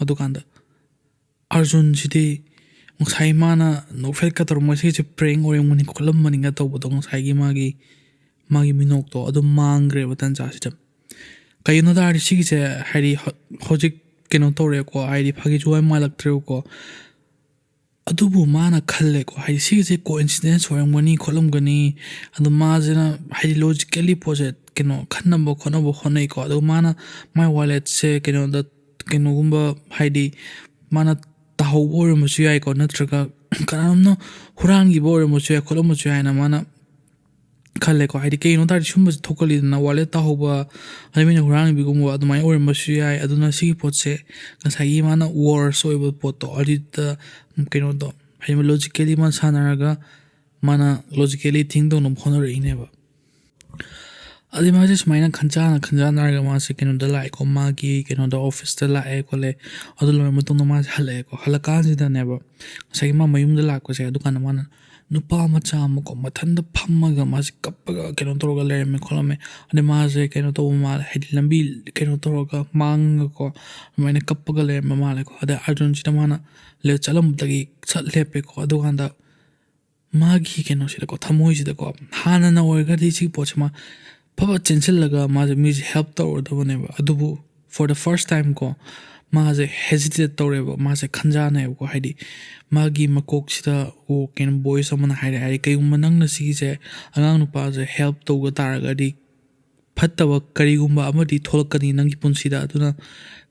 ꯑꯗꯨꯀꯥꯟꯗ ꯑꯥꯔꯖꯨꯟꯁꯤꯗꯤ ꯉꯁꯥꯏ ꯃꯥꯅ ꯅꯣꯛꯐꯦꯠꯀ ꯇꯧꯔꯝꯕ ꯁꯤꯒꯤꯁꯦ ꯄ꯭ꯔꯦꯡ ꯑꯣꯏꯔꯝꯒꯅꯤ ꯈꯣꯠꯂꯝꯕꯅꯤꯒ ꯇꯧꯕꯗꯣ, ꯉꯁꯥꯏꯒꯤ ꯃꯥꯒꯤ ꯃꯥꯒꯤ ꯃꯤꯅꯣꯛꯇꯣ ꯑꯗꯨꯝ ꯃꯥꯡꯈ꯭ꯔꯦꯕ ꯇꯟꯖꯥꯁꯤꯗ꯫ ꯀꯩꯒꯤꯅꯣ ꯇꯥꯔꯗꯤ ꯁꯤꯒꯤꯁꯦ ꯍꯥꯏꯗꯤ ꯍ- ꯍꯧꯖꯤꯛ ꯀꯩꯅꯣ ꯇꯧꯔꯦꯀꯣ, ꯍꯥꯏꯗꯤ ꯐꯥꯒꯤ ꯖꯨꯒꯥꯏ ꯃꯥꯜꯂꯛꯇ꯭ꯔꯦꯕꯀꯣ꯫ ꯑꯗꯨꯕꯨ ꯃꯥꯅ ꯈꯜꯂꯦꯀꯣ, ꯍꯥꯏꯗꯤ ꯁꯤꯒꯤꯁꯦ ꯀꯣꯏꯟꯁꯤꯗꯦꯟꯁ ꯑꯣꯏꯔꯝꯒꯅꯤ ꯈꯣꯠꯂꯝꯒꯅꯤ꯫ ꯑꯗꯣ ꯃꯥꯁꯤꯅ ꯍꯥꯏꯗꯤ ꯂꯣꯖꯤꯀꯦꯜꯂꯤ ꯄꯣꯠꯁꯦ ꯀꯩꯅꯣ ꯈꯟꯅꯕ ꯈꯣꯠꯅꯕ ꯍꯣꯠꯅꯩꯀꯣ꯫ ꯑꯗꯨꯒ ꯃꯥꯅ ꯃꯥꯏ ꯋꯥꯂꯦꯠꯁꯦ ꯀꯩꯅꯣꯗ ꯀꯩꯅꯣꯒꯨꯝꯕ ꯍꯥꯏꯗꯤ ꯃꯥꯅ ꯇꯥꯍꯧꯕ ꯑꯣꯏꯔꯝꯕꯁꯨ ꯌꯥꯏꯀꯣ, ꯅꯠꯇ꯭ꯔꯒ ꯀꯅꯥꯅꯣꯝꯅ ꯍꯨꯔꯥꯟꯈꯤꯕ ꯑꯣꯏꯔꯝꯕꯁꯨ ꯌꯥꯏ ꯈꯣꯠꯂꯝꯕꯁꯨ ꯌꯥꯏ ꯍꯥꯏꯅ ꯃꯥꯅ ꯈꯜꯂꯦꯀꯣ꯫ ꯍꯥꯏꯗꯤ ꯀꯩꯒꯤꯅꯣ ꯇꯥꯔꯗꯤ ꯁꯨꯝꯕꯁꯦ ꯊꯣꯛꯀꯜꯂꯤꯗꯅ, ꯋꯥꯂꯦꯠ ꯇꯥꯍꯧꯕ, ꯑꯗꯩ ꯃꯤꯅ ꯍꯨꯔꯥꯟꯕꯤꯒꯨꯝꯕ ꯑꯗꯨꯃꯥꯏꯅ ꯑꯣꯏꯔꯝꯕꯁꯨ ꯌꯥꯏ꯫ ꯑꯗꯨꯅ ꯁꯤꯒꯤ ꯄꯣꯠꯁꯦ ꯉꯁꯥꯏꯒꯤ ꯃꯥꯅ ꯋꯥꯔꯁ ꯑꯣꯏꯕ ꯄꯣꯠꯇꯣ ꯑꯗꯨꯗ ꯀꯩꯅꯣꯗꯣ ꯍꯥꯏꯗꯤ ꯂꯣꯖꯤꯀꯦꯜꯂꯤ ꯃꯥꯅ ꯁꯥꯟꯅꯔꯒ ꯃꯥꯅ ꯂꯣꯖꯤꯀꯦꯜꯂꯤ ꯊꯤꯡ ꯇꯧꯅꯕ ꯍꯣꯠꯅꯔꯛꯏꯅꯦꯕ꯫ ꯑꯗꯩ ꯃꯥꯁꯦ ꯁꯨꯃꯥꯏꯅ ꯈꯟꯖꯥꯅ ꯈꯟꯖꯥꯅꯔꯒ ꯃꯥꯁꯦ ꯀꯩꯅꯣꯗ ꯂꯥꯛꯑꯦꯀꯣ, ꯃꯥꯒꯤ ꯀꯩꯅꯣꯗ ꯑꯣꯐꯤꯁꯇ ꯂꯥꯛꯑꯦ ꯈꯣꯠꯂꯦ꯫ ꯑꯗꯨ ꯂꯣꯏꯔ ꯃꯇꯨꯡꯗ ꯃꯥꯁꯦ ꯍꯜꯂꯛꯑꯦꯀꯣ꯫ ꯍꯜꯂꯛꯀꯥꯟꯁꯤꯗꯅꯦꯕ ꯉꯁꯥꯏꯒꯤ ꯃꯥ ꯃꯌꯨꯝꯗ ꯂꯥꯛꯄꯁꯦ, ꯑꯗꯨꯀꯥꯟꯗ ꯃꯥꯅ ꯅꯨꯄꯥ ꯃꯆꯥ ꯑꯃꯀꯣ ꯃꯊꯟꯇ ꯐꯝꯃꯒ ꯃꯥꯁꯦ ꯀꯞꯄꯒ ꯀꯩꯅꯣ ꯇꯧꯔꯒ ꯂꯩꯔꯝꯃꯦ ꯈꯣꯠꯂꯝꯃꯦ꯫ ꯑꯗꯩ ꯃꯥꯁꯦ ꯀꯩꯅꯣ ꯇꯧꯕ ꯃꯥꯜꯂꯦ, ꯍꯥꯏꯗꯤ ꯂꯝꯕꯤ ꯀꯩꯅꯣ ꯇꯧꯔꯒ ꯃꯥꯡꯉꯒꯀꯣ ꯑꯗꯨꯃꯥꯏꯅ ꯀꯞꯄꯒ ꯂꯩꯔꯝꯕ ꯃꯥꯜꯂꯦꯀꯣ꯫ ꯑꯗꯩ ꯑꯥꯔꯖꯨꯟꯁꯤꯅ ꯃꯥꯅ ꯂꯦ- ꯆꯠꯂꯝꯕꯗꯒꯤ ꯁꯠ ꯂꯦꯞꯄꯦꯀꯣ꯫ ꯑꯗꯨꯀꯥꯟꯗ ꯃꯥꯒꯤ ꯀꯩꯅꯣꯁꯤꯗꯀꯣ, ꯊꯃꯣꯏꯁꯤꯗꯀꯣ, ꯍꯥꯟꯅꯅ ꯑꯣꯏꯔꯒꯗꯤ ꯁꯤꯒꯤ ꯄꯣꯠꯁꯦ ꯃꯥ ꯐꯕ ꯆꯦꯟꯁꯤꯜꯂꯒ ꯃꯥꯁꯦ ꯃꯤꯁꯦ ꯍꯦꯜꯞ ꯇꯧꯔꯗꯕꯅꯦꯕ꯫ ꯑꯗꯨꯕꯨ for the first time ꯀꯣ ꯃꯥꯁꯦ ꯍꯦꯖꯤꯇꯦꯠ ꯇꯧꯔꯦꯕ, ꯃꯥꯁꯦ ꯈꯟꯖꯥꯅꯩꯕꯀꯣ꯫ ꯍꯥꯏꯗꯤ ꯃꯥꯒꯤ ꯃꯀꯣꯛꯁꯤꯗ ꯑꯣ ꯀꯩꯅꯣ ꯚꯣꯏꯁ ꯑꯃꯅ ꯍꯥꯏꯔꯦ, ꯍꯥꯏꯗꯤ ꯀꯩꯒꯨꯝꯕ ꯅꯪꯅ ꯁꯤꯒꯤꯁꯦ ꯑꯉꯥꯡ ꯅꯨꯄꯥꯁꯦ ꯍꯦꯜꯞ ꯇꯧꯕ ꯇꯥꯔꯒꯗꯤ ꯐꯠꯇꯕ ꯀꯔꯤꯒꯨꯝꯕ ꯑꯃꯗꯤ ꯊꯣꯛꯂꯛꯀꯅꯤ ꯅꯪꯒꯤ ꯄꯨꯟꯁꯤꯗ, ꯑꯗꯨꯅ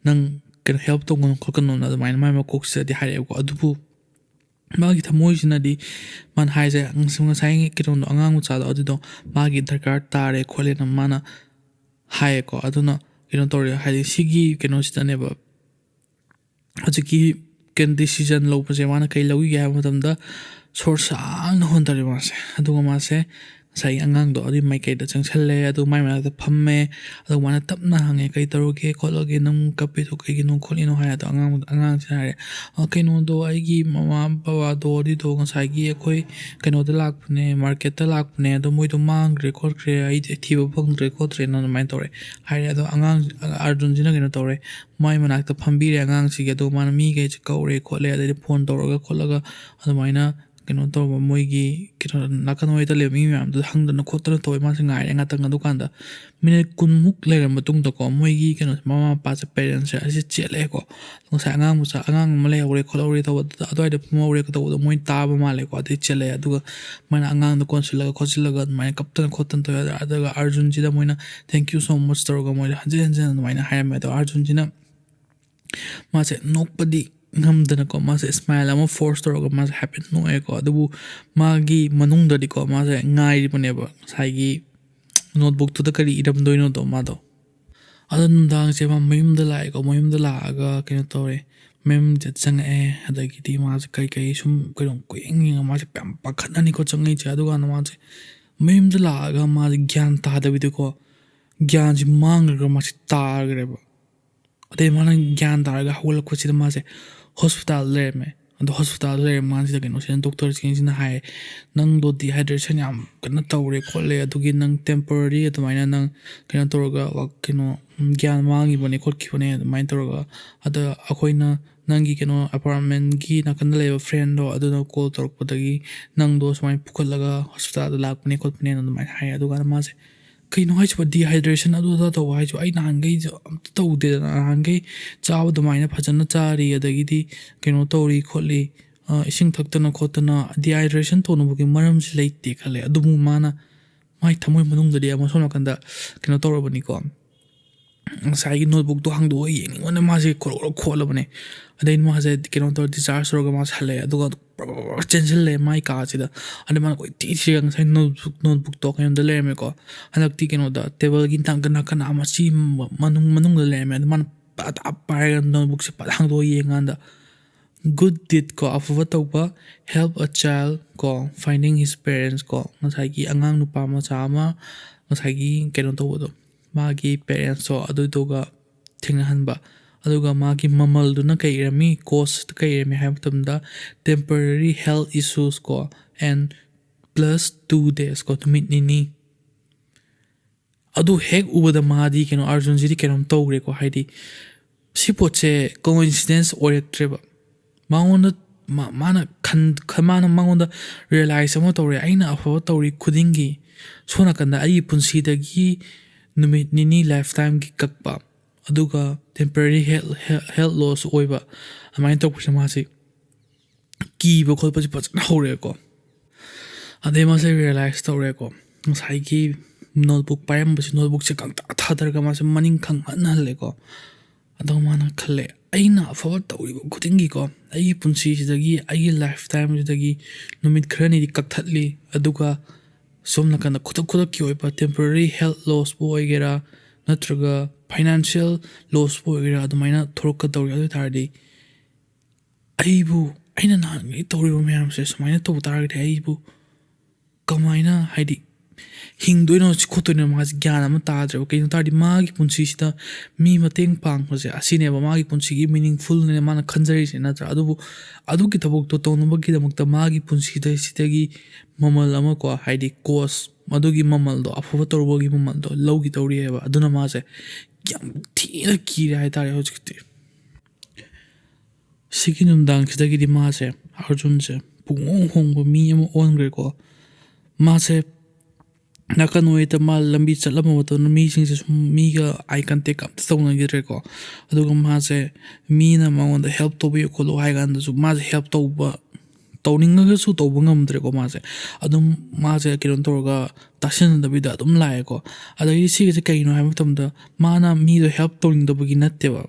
ꯅꯪ ꯀꯩꯅꯣ ꯍꯦꯜꯞ ꯇꯧꯒꯅꯨ ꯈꯣꯠꯀꯅꯨꯅ ꯑꯗꯨꯃꯥꯏꯅ ꯃꯥꯏ ꯃꯀꯣꯛꯁꯤꯗꯗꯤ ꯍꯥꯏꯔꯛꯑꯦꯕꯀꯣ꯫ ꯑꯗꯨꯕꯨ ꯃꯥꯒꯤ ꯊꯃꯣꯏꯁꯤꯅꯗꯤ ꯃꯥꯅ ꯍꯥꯏꯁꯦ, ꯉꯁ- ꯉꯁꯥꯏꯒꯤ ꯀꯩꯅꯣꯗꯣ, ꯑꯉꯥꯡ ꯃꯆꯥꯗꯣ ꯑꯗꯨꯗꯣ ꯃꯥꯒꯤ ꯗꯔꯀꯥꯔ ꯇꯥꯔꯦ ꯈꯣꯠꯂꯦꯅ ꯃꯥꯅ ꯍꯥꯏꯌꯦꯀꯣ꯫ ꯑꯗꯨꯅ ꯀꯩꯅꯣ ꯇꯧꯔꯦ, ꯍꯥꯏꯗꯤ ꯁꯤꯒꯤ ꯀꯩꯅꯣꯁꯤꯗꯅꯦꯕ ꯍꯧꯖꯤꯛꯀꯤ ꯀꯩꯅꯣ ꯗꯤꯁꯤꯖꯟ ꯂꯧꯕꯁꯦ ꯃꯥꯅ ꯀꯩ ꯂꯧꯈꯤꯒꯦ ꯍꯥꯏꯕ ꯃꯇꯝꯗ ꯁꯣꯔ ꯁꯥꯡꯅ ꯍꯣꯟꯊꯔꯦ ꯃꯥꯁꯦ꯫ ꯑꯗꯨꯒ ꯃꯥꯁꯦ ꯉꯁꯥꯏꯒꯤ ꯑꯉꯥꯡꯗꯣ ꯑꯗꯨꯒꯤ ꯃꯥꯏꯀꯩꯗ ꯆꯪꯁꯜꯂꯦ꯫ ꯑꯗꯨꯒ ꯃꯥꯏ ꯃꯅꯥꯛꯇ ꯐꯝꯃꯦ꯫ ꯑꯗꯨꯒ ꯃꯥꯅ ꯇꯞꯅ ꯍꯪꯉꯦ, "ꯀꯩ ꯇꯧꯔꯒꯦ ꯈꯣꯠꯂꯒꯦ, ꯅꯪ ꯀꯞꯄꯤꯗꯣ ꯀꯩꯒꯤꯅꯣ ꯈꯣꯠꯂꯤꯅꯣ?" ꯍꯥꯏ꯫ ꯑꯗꯣ ꯑꯉꯥꯡ ꯑꯉꯥꯡꯁꯤꯅ ꯍꯥꯏꯔꯦ, "ꯑ, ꯀꯩꯅꯣꯗꯣ, ꯑꯩꯒꯤ ꯃꯃꯥ ꯕꯕꯥꯗꯣ ꯑꯗꯨꯗꯣ ꯉꯁꯥꯏꯒꯤ ꯑꯩꯈꯣꯏ ꯀꯩꯅꯣꯗ ꯂꯥꯛꯄꯅꯦ, ꯃꯥꯔꯀꯦꯠꯇ ꯂꯥꯛꯄꯅꯦ, ꯑꯗꯣ ꯃꯣꯏꯗꯣ ꯃꯥꯡꯈ꯭ꯔꯦ ꯈꯣꯠꯈ꯭ꯔꯦ, ꯑꯩ ꯊꯤꯕ ꯐꯪꯗ꯭ꯔꯦ ꯈꯣꯠꯇ꯭ꯔꯦꯅ" ꯑꯗꯨꯃꯥꯏꯅ ꯇꯧꯔꯦ ꯍꯥꯏꯔꯦ꯫ ꯑꯗꯣ ꯑꯉꯥꯡ ꯑꯥꯔꯖꯨꯟꯁꯤꯅ ꯀꯩꯅꯣ ꯇꯧꯔꯦ, ꯃꯥꯏ ꯃꯅꯥꯛꯇ ꯐꯝꯕꯤꯔꯦ ꯑꯉꯥꯡꯁꯤꯒꯤ꯫ ꯑꯗꯣ ꯃꯥꯅ ꯃꯤꯈꯩꯁꯦ ꯀꯧꯔꯦ ꯈꯣꯠꯂꯦ, ꯑꯗꯩꯗꯤ ꯐꯣꯟ ꯇꯧꯔꯒ ꯈꯣꯠꯂꯒ ꯑꯗꯨꯃꯥꯏꯅ ꯀꯩꯅꯣ ꯇꯧꯕ, ꯃꯣꯏꯒꯤ ꯀꯩꯅꯣ ꯅꯥꯀꯟ ꯑꯣꯏꯗ ꯂꯩꯕ ꯃꯤ ꯃꯌꯥꯝꯗꯨꯗ ꯍꯪꯗꯅ ꯈꯣꯠꯇꯅ ꯇꯧꯋꯦ꯫ ꯃꯥꯁꯦ ꯉꯥꯏꯔꯦ ꯉꯥꯛꯇꯪ꯫ ꯑꯗꯨꯀꯥꯟꯗ ꯃꯤꯅꯤꯠ ꯀꯨꯟꯃꯨꯛ ꯂꯩꯔ ꯃꯇꯨꯡꯗꯀꯣ, ꯃꯣꯏꯒꯤ ꯀꯩꯅꯣꯁꯦ, ꯃꯃꯥ ꯃꯄꯥꯁꯦ, ꯄꯦꯔꯦꯟꯁꯁꯦ ꯑꯁꯤ ꯆꯦꯜꯂꯛꯑꯦꯀꯣ꯫ ꯉꯁꯥꯏ ꯑꯉꯥꯡ ꯃꯆꯥ, ꯑꯉꯥꯡ ꯑꯃ ꯂꯩꯍꯧꯔꯦ ꯈꯣꯠꯍꯧꯔꯦ ꯇꯧꯕ, ꯑꯗꯨꯗ ꯑꯗꯨꯋꯥꯏꯗ ꯐꯝꯍꯧꯔꯦ ꯇꯧꯕꯗꯣ ꯃꯣꯏ ꯇꯥꯕ ꯃꯥꯜꯂꯦꯀꯣ꯫ ꯑꯗꯩ ꯆꯦꯜꯂꯛꯑꯦ꯫ ꯑꯗꯨꯒ ꯃꯥꯅ ꯑꯉꯥꯡꯗꯣ ꯀꯣꯟꯁꯤꯜꯂꯒ ꯈꯣꯠꯆꯤꯜꯂꯒ ꯑꯗꯨꯃꯥꯏꯅ ꯀꯞꯇꯅ ꯈꯣꯠꯇꯅ ꯇꯧꯋꯦ꯫ ꯑꯗꯨꯒ ꯑꯥꯔꯖꯨꯟꯁꯤꯗ ꯃꯣꯏꯅ "Thank you so much" ꯇꯧꯔꯒ ꯃꯣꯏꯗ ꯍꯟꯖꯤꯟ ꯍꯟꯖꯤꯟ ꯑꯗꯨꯃꯥꯏꯅ ꯍꯥꯏꯔꯝꯃꯦ꯫ ꯑꯗꯣ ꯑꯥꯔꯖꯨꯟꯁꯤꯅ ꯃꯥꯁꯦ ꯅꯣꯛꯄꯗꯤ ꯉꯝꯗꯅꯀꯣ, ꯃꯥꯁꯦ ꯁ꯭ꯃꯥꯏꯜ ꯑꯃ ꯐꯣꯔꯁ ꯇꯧꯔꯒ ꯃꯥꯁꯦ ꯍꯥꯏꯐꯦꯠ ꯅꯣꯛꯑꯦꯀꯣ꯫ ꯑꯗꯨꯕꯨ ꯃꯥꯒꯤ ꯃꯅꯨꯡꯗꯗꯤꯀꯣ, ꯃꯥꯁꯦ ꯉꯥꯏꯔꯤꯕꯅꯦꯕ ꯉꯁꯥꯏꯒꯤ ꯅꯣꯠꯕꯨꯛꯇꯨꯗ ꯀꯔꯤ ꯏꯔꯝꯗꯣꯏꯅꯣꯗꯣ ꯃꯥꯗꯣ꯫ ꯑꯗꯣ ꯅꯨꯡꯗꯥꯡꯁꯦ ꯃꯥ ꯃꯌꯨꯝꯗ ꯂꯥꯛꯑꯦꯀꯣ꯫ ꯃꯌꯨꯝꯗ ꯂꯥꯛꯑꯒ ꯀꯩꯅꯣ ꯇꯧꯔꯦ, ꯃꯌꯨꯝꯁꯦ ꯆꯪꯉꯛꯑꯦ꯫ ꯑꯗꯒꯤꯗꯤ ꯃꯥꯁꯦ ꯀꯩ ꯀꯩ ꯁꯨꯝ ꯀꯩꯅꯣ ꯀꯣꯏꯌꯦꯡ ꯌꯦꯡꯉ, ꯃꯥꯁꯦ ꯌꯥꯝ ꯄꯥꯈꯠꯅꯅꯤꯀꯣ ꯆꯪꯉꯛꯏꯁꯦ꯫ ꯑꯗꯨꯀꯥꯟꯗ ꯃꯥꯁꯦ ꯃꯌꯨꯝꯗ ꯂꯥꯛꯑꯒ ꯃꯥꯁꯦ ꯒ꯭ꯌꯥꯟ ꯇꯥꯗꯕꯤꯗꯀꯣ, ꯒ꯭ꯌꯥꯟꯁꯦ ꯃꯥꯡꯈ꯭ꯔꯒ ꯃꯥꯁꯦ ꯇꯥꯈ꯭ꯔꯦꯕ꯫ ꯑꯗꯩ ꯃꯥꯅ ꯒ꯭ꯌꯥꯟ ꯇꯥꯔꯒ ꯍꯧꯒꯠꯂꯛꯄꯁꯤꯗ ꯃꯥꯁꯦ ꯍꯣꯁꯄꯤꯇꯥꯜꯗ ꯂꯩꯔꯝꯃꯦ꯫ ꯑꯗꯣ ꯍꯣꯁꯄꯤꯇꯥꯜꯗ ꯂꯩꯔꯝꯕ ꯀꯥꯟꯁꯤꯗ ꯀꯩꯅꯣꯁꯤꯅ, ꯗꯣꯛꯇꯔꯁꯤꯡꯁꯤꯅ ꯍꯥꯏ, "ꯅꯪꯗꯣ ꯗꯤꯍꯥꯏꯗ꯭ꯔꯦꯁꯟ ꯌꯥꯝ ꯀꯟꯅ ꯇꯧꯔꯦ ꯈꯣꯠꯂꯦ, ꯑꯗꯨꯒꯤ ꯅꯪ ꯇꯦꯝꯄꯔꯔꯤ ꯑꯗꯨꯃꯥꯏꯅ ꯅꯪ ꯀꯩꯅꯣ ꯇꯧꯔꯒ ꯋꯥ-, ꯀꯩꯅꯣ, ꯎꯝ, ꯒ꯭ꯌꯥꯟ ꯃꯥꯡꯈꯤꯕꯅꯦ ꯈꯣꯠꯈꯤꯕꯅꯦ" ꯑꯗꯨꯃꯥꯏꯅ ꯇꯧꯔꯒ꯫ "ꯑꯗ ꯑꯩꯈꯣꯏꯅ ꯅꯪꯒꯤ ꯀꯩꯅꯣ ꯑꯦꯄꯥꯔꯠꯃꯦꯟꯒꯤ ꯅꯥꯀꯟꯗ ꯂꯩꯕ ꯐ꯭ꯔꯦꯟꯗꯣ ꯑꯗꯨꯅ ꯀꯣꯜ ꯇꯧꯔꯛꯄꯗꯒꯤ ꯅꯪꯗꯣ ꯁꯨꯃꯥꯏꯅ ꯄꯨꯈꯠꯂꯒ ꯍꯣꯁꯄꯤꯇꯥꯜꯗ ꯂꯥꯛꯄꯅꯦ ꯈꯣꯠꯄꯅꯦꯅ" ꯑꯗꯨꯃꯥꯏꯅ ꯍꯥꯏ꯫ ꯑꯗꯨꯀꯥꯟꯗ ꯃꯥꯁꯦ, "ꯀꯩꯅꯣ ꯍꯥꯏꯁꯤꯕꯣ, ꯗꯤꯍꯥꯏꯗ꯭ꯔꯦꯁꯟ ꯑꯗꯨ ꯑꯗꯥ ꯇꯧꯕ ꯍꯥꯏꯁꯤꯕꯣ? ꯑꯩ ꯅꯍꯥꯟꯈꯩꯁꯨ ꯑꯝꯇ ꯇꯧꯗꯦꯗꯅ, ꯅꯍꯥꯟꯈꯩ ꯆꯥꯕ ꯑꯗꯨꯃꯥꯏꯅ ꯐꯖꯅ ꯆꯥꯔꯤ, ꯑꯗꯒꯤꯗꯤ ꯀꯩꯅꯣ ꯇꯧꯔꯤ ꯈꯣꯠꯂꯤ, ꯑ, ꯏꯁꯤꯡ ꯊꯛꯇꯅ ꯈꯣꯠꯇꯅ, ꯗꯤꯍꯥꯏꯗ꯭ꯔꯦꯁꯟ ꯇꯧꯅꯕꯒꯤ ꯃꯔꯝꯁꯤ ꯂꯩꯇꯦ" ꯈꯜꯂꯦ꯫ ꯑꯗꯨꯕꯨ ꯃꯥꯅ ꯃꯥꯏ ꯊꯃꯣꯏ ꯃꯅꯨꯡꯗꯗꯤ ꯑꯃ ꯁꯣꯝ ꯅꯥꯀꯟꯗ ꯀꯩꯅꯣ ꯇꯧꯔꯕꯅꯤꯀꯣ, ꯉꯁꯥꯏꯒꯤ ꯅꯣꯠꯕꯨꯛꯇꯣ ꯍꯥꯡꯗꯣꯛꯑꯒ ꯌꯦꯡꯅꯤꯡꯕꯅ ꯃꯥꯁꯦ ꯈꯣꯔꯣ ꯈꯣꯔꯣ ꯈꯣꯠꯂꯕꯅꯦ꯫ ꯑꯗꯩ ꯃꯥꯁꯦ ꯀꯩꯅꯣ ꯇꯧꯔ, ꯗꯤꯆꯥꯔꯖ ꯇꯧꯔꯒ ꯃꯥꯁꯦ ꯍꯜꯂꯛꯑꯦ꯫ ꯑꯗꯨꯒ ꯄ꯭ꯔ-, ꯄ꯭ꯔ-, ꯄ꯭ꯔ-, ꯆꯦꯟꯁꯤꯜꯂꯦ ꯃꯥꯏ ꯀꯥꯁꯤꯗ꯫ ꯑꯗꯩ ꯃꯥꯅ ꯀꯣꯏꯊꯤ ꯊꯤꯔꯒ ꯉꯁꯥꯏ ꯅꯣꯠꯕꯨꯛ, ꯅꯣꯠꯕꯨꯛꯇꯣ ꯀꯩꯅꯣꯗ ꯂꯩꯔꯝꯃꯦꯀꯣ꯫ ꯍꯟꯗꯛꯇꯤ ꯀꯩꯅꯣꯗ, ꯇꯦꯕꯜꯒꯤ ꯅꯥꯀꯟ, ꯅꯥꯀꯟ ꯑꯃ ꯁꯤ ꯃꯅꯨꯡ ꯃꯅꯨꯡꯗ ꯂꯩꯔꯝꯃꯦ꯫ ꯑꯗꯨ ꯃꯥꯅ ꯄꯠ ꯄꯥꯏꯔꯒ ꯅꯣꯠꯕꯨꯛꯁꯦ ꯄꯠ ꯍꯥꯡꯗꯣꯛꯑ ꯌꯦꯡꯀꯥꯟꯗ Good deed ꯀꯣ, ꯑꯐꯕ ꯇꯧꯕ. Help a child ꯀꯣ, finding his parents ꯀꯣ, ꯉꯁꯥꯏꯒꯤ ꯑꯉꯥꯡ ꯅꯨꯄꯥ ꯃꯆꯥ ꯑꯃ ꯉꯁꯥꯏꯒꯤ ꯀꯩꯅꯣ ꯇꯧꯕꯗꯣ, ꯃꯥꯒꯤ parents ꯇꯣ ꯑꯗꯨꯗꯨꯒ ꯊꯦꯡꯅꯍꯟꯕ꯫ ꯑꯗꯨꯒ ꯃꯥꯒꯤ ꯃꯃꯜꯗꯨꯅ ꯀꯩ ꯏꯔꯝꯃꯤ, cost ꯀꯩ ꯏꯔꯝꯃꯤ ꯍꯥꯏꯕ ꯃꯇꯝꯗ temporary health issues ꯀꯣ, and plus two days ꯀꯣ, ꯅꯨꯃꯤꯠ ꯅꯤꯅꯤ꯫ ꯑꯗꯨ ꯍꯦꯛ ꯎꯕꯗ ꯃꯥꯗꯤ ꯀꯩꯅꯣ, ꯑꯥꯔꯖꯨꯟꯁꯤꯗꯤ ꯀꯩꯅꯣꯝ ꯇꯧꯈ꯭ꯔꯦꯀꯣ꯫ ꯍꯥꯏꯗꯤ ꯁꯤ ꯄꯣꯠꯁꯦ coincidence ꯑꯣꯏꯔꯛꯇ꯭ꯔꯦꯕ꯫ ꯃꯉꯣꯟꯗ ꯃꯥ- ꯃꯥꯅ ꯈꯟ ꯈꯟ- ꯃꯥꯅ ꯃꯉꯣꯟꯗ realize ꯑꯃ ꯇꯧꯔꯦ, "ꯑꯩꯅ ꯑꯐꯕ ꯇꯧꯔꯤ ꯈꯨꯗꯤꯡꯒꯤ ꯁꯣꯝ ꯅꯥꯀꯟꯗ ꯑꯩꯒꯤ ꯄꯨꯟꯁꯤꯗꯒꯤ ꯅꯨꯃꯤꯠ ꯅꯤꯅꯤ life time ꯒꯤ ꯀꯛꯄ, ꯑꯗꯨꯒ temporary health health loss ꯑꯣꯏꯕ", ꯑꯗꯨꯃꯥꯏꯅ ꯇꯧꯕꯁꯦ ꯃꯥꯁꯦ ꯀꯤꯕ ꯈꯣꯠꯄꯁꯦ ꯐꯖꯅ ꯍꯧꯔꯛꯑꯦꯀꯣ꯫ ꯑꯗꯩ ꯃꯥꯁꯦ realize ꯇꯧꯔꯦꯀꯣ, ꯉꯁꯥꯏꯒꯤ notebook ꯄꯥꯏꯔꯝꯕꯁꯦ, notebook ꯁꯦ ꯈꯪꯇꯥ ꯊꯥꯗꯔꯒ ꯃꯥꯁꯦ ꯃꯅꯤꯡ ꯈꯪꯍꯟ ꯍꯜꯂꯦꯀꯣ꯫ ꯑꯗꯣ ꯃꯥꯅ ꯈꯜꯂꯦ, "ꯑꯩꯅ ꯑꯐꯕ ꯇꯧꯔꯤꯕ ꯈꯨꯗꯤꯡꯒꯤꯀꯣ, ꯑꯩꯒꯤ ꯄꯨꯟꯁꯤꯁꯤꯗꯒꯤ, ꯑꯩꯒꯤ life time ꯁꯤꯗꯒꯤ ꯅꯨꯃꯤꯠ ꯈꯔꯅꯤꯗꯤ ꯀꯛꯊꯠꯂꯤ, ꯑꯗꯨꯒ ꯁꯣꯝ ꯅꯥꯀꯟꯗ ꯈꯨꯗꯛ ꯈꯨꯗꯛꯀꯤ ꯑꯣꯏꯕ temporary health loss ꯄꯨ ꯑꯣꯏꯒꯦꯔꯥ, ꯅꯠꯇ꯭ꯔꯒ financial loss ꯄꯨ ꯑꯣꯏꯒꯦꯔꯥ, ꯑꯗꯨꯃꯥꯏꯅ ꯊꯣꯛꯂꯛꯀꯗꯧꯔꯤ꯫ ꯑꯗꯨ ꯑꯣꯏ ꯇꯥꯔꯗꯤ ꯑꯩꯕꯨ, ꯑꯩꯅ ꯅꯍꯥꯟꯉꯩ ꯇꯧꯔꯤꯕ ꯃꯌꯥꯝꯁꯦ ꯁꯨꯃꯥꯏꯅ ꯇꯧꯕ ꯇꯥꯔꯒꯗꯤ ꯑꯩꯕꯨ ꯀꯃꯥꯏꯅ, ꯍꯥꯏꯗꯤ, ꯍꯤꯡꯗꯣꯏꯅꯣ ꯈꯣꯠꯇꯣꯏꯅꯣ?" ꯃꯥꯁꯦ ꯒ꯭ꯌꯥꯟ ꯑꯃ ꯇꯥꯗ꯭ꯔꯦꯕ꯫ ꯀꯩꯅꯣ ꯇꯥꯔꯗꯤ ꯃꯥꯒꯤ ꯄꯨꯟꯁꯤꯁꯤꯗ ꯃꯤ ꯃꯇꯦꯡ ꯄꯥꯡꯕꯁꯦ ꯑꯁꯤꯅꯦꯕ ꯃꯥꯒꯤ ꯄꯨꯟꯁꯤꯒꯤ meaningful ꯅꯦ ꯃꯥꯅ ꯈꯟꯖꯔꯤꯁꯦ, ꯅꯠꯇ꯭ꯔꯥ? ꯑꯗꯨꯕꯨ ꯑꯗꯨꯒꯤ ꯊꯕꯛꯇꯣ ꯇꯧꯅꯕꯒꯤꯗꯃꯛꯇ ꯃꯥꯒꯤ ꯄꯨꯟꯁꯤꯗ ꯁꯤꯗꯒꯤ ꯃꯃꯜ ꯑꯃ ꯀꯣ, ꯍꯥꯏꯗꯤ cost, ꯑꯗꯨꯒꯤ ꯃꯃꯜꯗꯣ, ꯑꯐꯕ ꯇꯧꯔꯨꯕꯒꯤ ꯃꯃꯜꯗꯣ ꯂꯧꯈꯤꯗꯧꯔꯤꯑꯕ꯫ ꯑꯗꯨꯅ ꯃꯥꯁꯦ ꯌꯥꯝ ꯊꯤꯅ ꯀꯤꯔꯦ ꯍꯥꯏꯇꯥꯔꯦ ꯍꯧꯖꯤꯛꯇꯤ꯫ ꯁꯤꯒꯤ ꯅꯨꯡꯗꯥꯡꯁꯤꯗꯒꯤꯗꯤ ꯃꯥꯁꯦ, ꯑꯥꯔꯖꯨꯟꯁꯦ, ꯄꯨꯡꯍꯣꯡ ꯍꯣꯡꯕ ꯃꯤ ꯑꯃ ꯑꯣꯟꯈ꯭ꯔꯦꯀꯣ꯫ ꯃꯥꯁꯦ ꯅꯥꯀꯟ ꯑꯣꯏꯗ ꯃꯥ ꯂꯝꯕꯤ ꯆꯠꯂꯝꯕ ꯃꯇꯝꯗ ꯃꯤꯁꯤꯡꯁꯦ ꯁꯨꯝ ꯃꯤꯒ eye contact ꯑꯝꯇ ꯇꯧꯅꯈꯤꯗ꯭ꯔꯦꯀꯣ꯫ ꯑꯗꯨꯒ ꯃꯥꯁꯦ ꯃꯤꯅ ꯃꯉꯣꯟꯗ help ꯇꯧꯕꯤꯌꯨ ꯈꯣꯠꯂꯨ ꯍꯥꯏ ꯀꯥꯟꯗꯁꯨ ꯃꯥꯁꯦ help ꯇꯧꯕ, ꯇꯧꯅꯤꯡꯉꯒꯁꯨ ꯇꯧꯕ ꯉꯝꯗ꯭ꯔꯦꯀꯣ꯫ ꯃꯥꯁꯦ ꯑꯗꯨꯝ, ꯃꯥꯁꯦ ꯀꯩꯅꯣ ꯇꯧꯔꯒ ꯇꯥꯁꯤꯟꯅꯗꯕꯤꯗ ꯑꯗꯨꯝ ꯂꯥꯛꯑꯦꯀꯣ꯫ ꯑꯗꯒꯤ ꯁꯤꯒꯤꯁꯦ ꯀꯩꯅꯣ ꯍꯥꯏꯕ ꯃꯇꯝꯗ ꯃꯥꯅ ꯃꯤꯗꯣ help ꯇꯧꯅꯤꯡꯗꯕꯒꯤ ꯅꯠꯇꯦꯕ꯫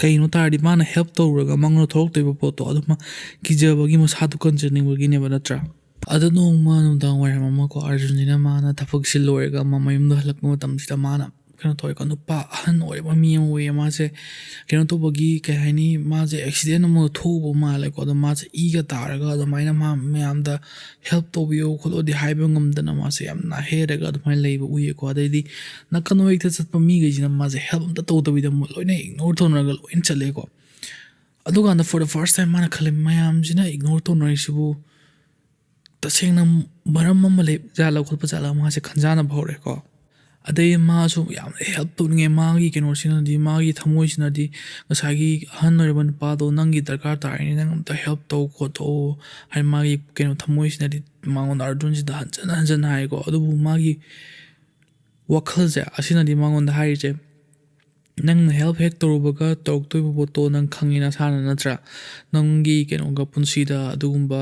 ꯀꯩꯅꯣ ꯇꯥꯔꯗꯤ ꯃꯥꯅ help ꯇꯧꯔꯒ ꯃꯉꯣꯟꯗ ꯊꯣꯛꯂꯛꯇꯣꯏꯕ ꯄꯣꯠꯇꯣ ꯑꯗꯨꯃ ꯀꯤꯖꯕꯒꯤ, ꯃꯁꯥꯗꯣ ꯀꯟꯖꯅꯤꯡꯕꯒꯤꯅꯦꯕ, ꯅꯠꯇ꯭ꯔꯥ? ꯑꯗꯣ ꯅꯣꯡꯃ ꯅꯨꯡꯗꯥꯡ ꯋꯥꯏꯔꯝ ꯑꯃꯀꯣ, ꯑꯥꯔꯖꯨꯟꯁꯤꯅ ꯃꯥꯅ ꯊꯕꯛꯁꯤ ꯂꯣꯏꯔꯒ ꯃꯥ ꯃꯌꯨꯝꯗ ꯍꯜꯂꯛꯄ ꯃꯇꯝꯁꯤꯗ ꯃꯥꯅ ꯀꯩꯅꯣ ꯇꯧꯋꯦꯀꯣ, ꯅꯨꯄꯥ ꯑꯍꯟ ꯑꯣꯏꯔꯕ ꯃꯤ ꯑꯃ ꯑꯣꯏꯌꯦ꯫ ꯃꯥꯁꯦ ꯀꯩꯅꯣ ꯇꯧꯕꯒꯤ, ꯀꯩ ꯍꯥꯏꯅꯤ, ꯃꯥꯁꯦ ꯑꯦꯛꯁꯤꯗꯦꯟ ꯑꯃ ꯊꯣꯛꯎꯕ ꯃꯥꯜꯂꯦꯀꯣ꯫ ꯑꯗꯣ ꯃꯥꯁꯦ ꯏꯒ ꯇꯥꯔꯒ ꯑꯗꯨꯃꯥꯏꯅ ꯃꯥ ꯃꯌꯥꯝꯗ ꯍꯦꯜꯞ ꯇꯧꯕꯤꯌꯣ ꯈꯣꯠꯂꯣꯗꯤ ꯍꯥꯏꯕ ꯉꯝꯗꯅ ꯃꯥꯁꯦ ꯌꯥꯝꯅ ꯍꯦꯔꯒ ꯑꯗꯨꯃꯥꯏꯅ ꯂꯩꯕ ꯎꯏꯌꯦꯀꯣ꯫ ꯑꯗꯩꯗꯤ ꯅꯥꯀꯟ ꯍꯦꯛꯇ ꯆꯠꯄ ꯃꯤꯈꯩꯁꯤꯅ ꯃꯥꯁꯦ ꯍꯦꯜꯞ ꯑꯝꯇ ꯇꯧꯗꯕꯤꯗ ꯃꯣꯏ ꯂꯣꯏꯅ ꯏꯒꯅꯣꯔ ꯇꯧꯅꯔꯒ ꯂꯣꯏꯅ ꯆꯠꯂꯦꯀꯣ꯫ ꯑꯗꯨꯀꯥꯟꯗ for the first time ꯃꯥꯅ ꯈꯜꯂꯦ, "ꯃꯌꯥꯝꯁꯤꯅ ꯏꯒꯅꯣꯔ ꯇꯧꯅꯔꯤꯁꯤꯕꯨ ꯇꯁꯦꯡꯅ ꯃꯔꯝ ꯑꯃ ꯂꯩ ꯖꯥꯠꯂ ꯈꯣꯠꯄ ꯖꯥꯠꯂ?" ꯃꯥꯁꯦ ꯈꯟꯖꯥꯟꯅꯕ ꯍꯧꯔꯦꯀꯣ꯫ ꯑꯗꯩ ꯃꯥꯁꯨ ꯌꯥꯝꯅ ꯍꯦꯜꯞ ꯇꯧꯅꯤꯡꯉꯦ꯫ ꯃꯥꯒꯤ ꯀꯩꯅꯣꯁꯤꯅꯗꯤ, ꯃꯥꯒꯤ ꯊꯃꯣꯏꯁꯤꯅꯗꯤ ꯉꯁꯥꯏꯒꯤ ꯑꯍꯟ ꯑꯣꯏꯔꯕ ꯅꯨꯄꯥꯗꯣ, "ꯅꯪꯒꯤ ꯗꯔꯀꯥꯔ ꯇꯥꯔꯤꯅꯤ, ꯅꯪ ꯑꯝꯇ ꯍꯦꯜꯞ ꯇꯧ ꯈꯣꯠꯇꯣꯛꯑꯣ" ꯍꯥꯏꯅ ꯃꯥꯒꯤ ꯀꯩꯅꯣ ꯊꯃꯣꯏꯁꯤꯅꯗꯤ ꯃꯉꯣꯟꯗ, ꯑꯥꯔꯖꯨꯟꯁꯤꯗ ꯍꯟꯖꯟ ꯍꯟꯖꯟ ꯍꯥꯏꯀꯣ꯫ ꯑꯗꯨꯕꯨ ꯃꯥꯒꯤ ꯋꯥꯈꯜꯁꯦ ꯑꯁꯤꯅꯗꯤ ꯃꯉꯣꯟꯗ ꯍꯥꯏꯔꯤꯁꯦ, "ꯅꯪꯅ ꯍꯦꯜꯞ ꯍꯦꯛ ꯇꯧꯔꯨꯕꯒ ꯇꯧꯔꯛꯇꯣꯏꯕ ꯄꯣꯠꯇꯣ ꯅꯪ ꯈꯪꯉꯤ ꯅꯁꯥꯅ ꯅꯠꯇ꯭ꯔꯥ? ꯅꯪꯒꯤ ꯀꯩꯅꯣꯒ ꯄꯨꯟꯁꯤꯗ ꯑꯗꯨꯒꯨꯝꯕ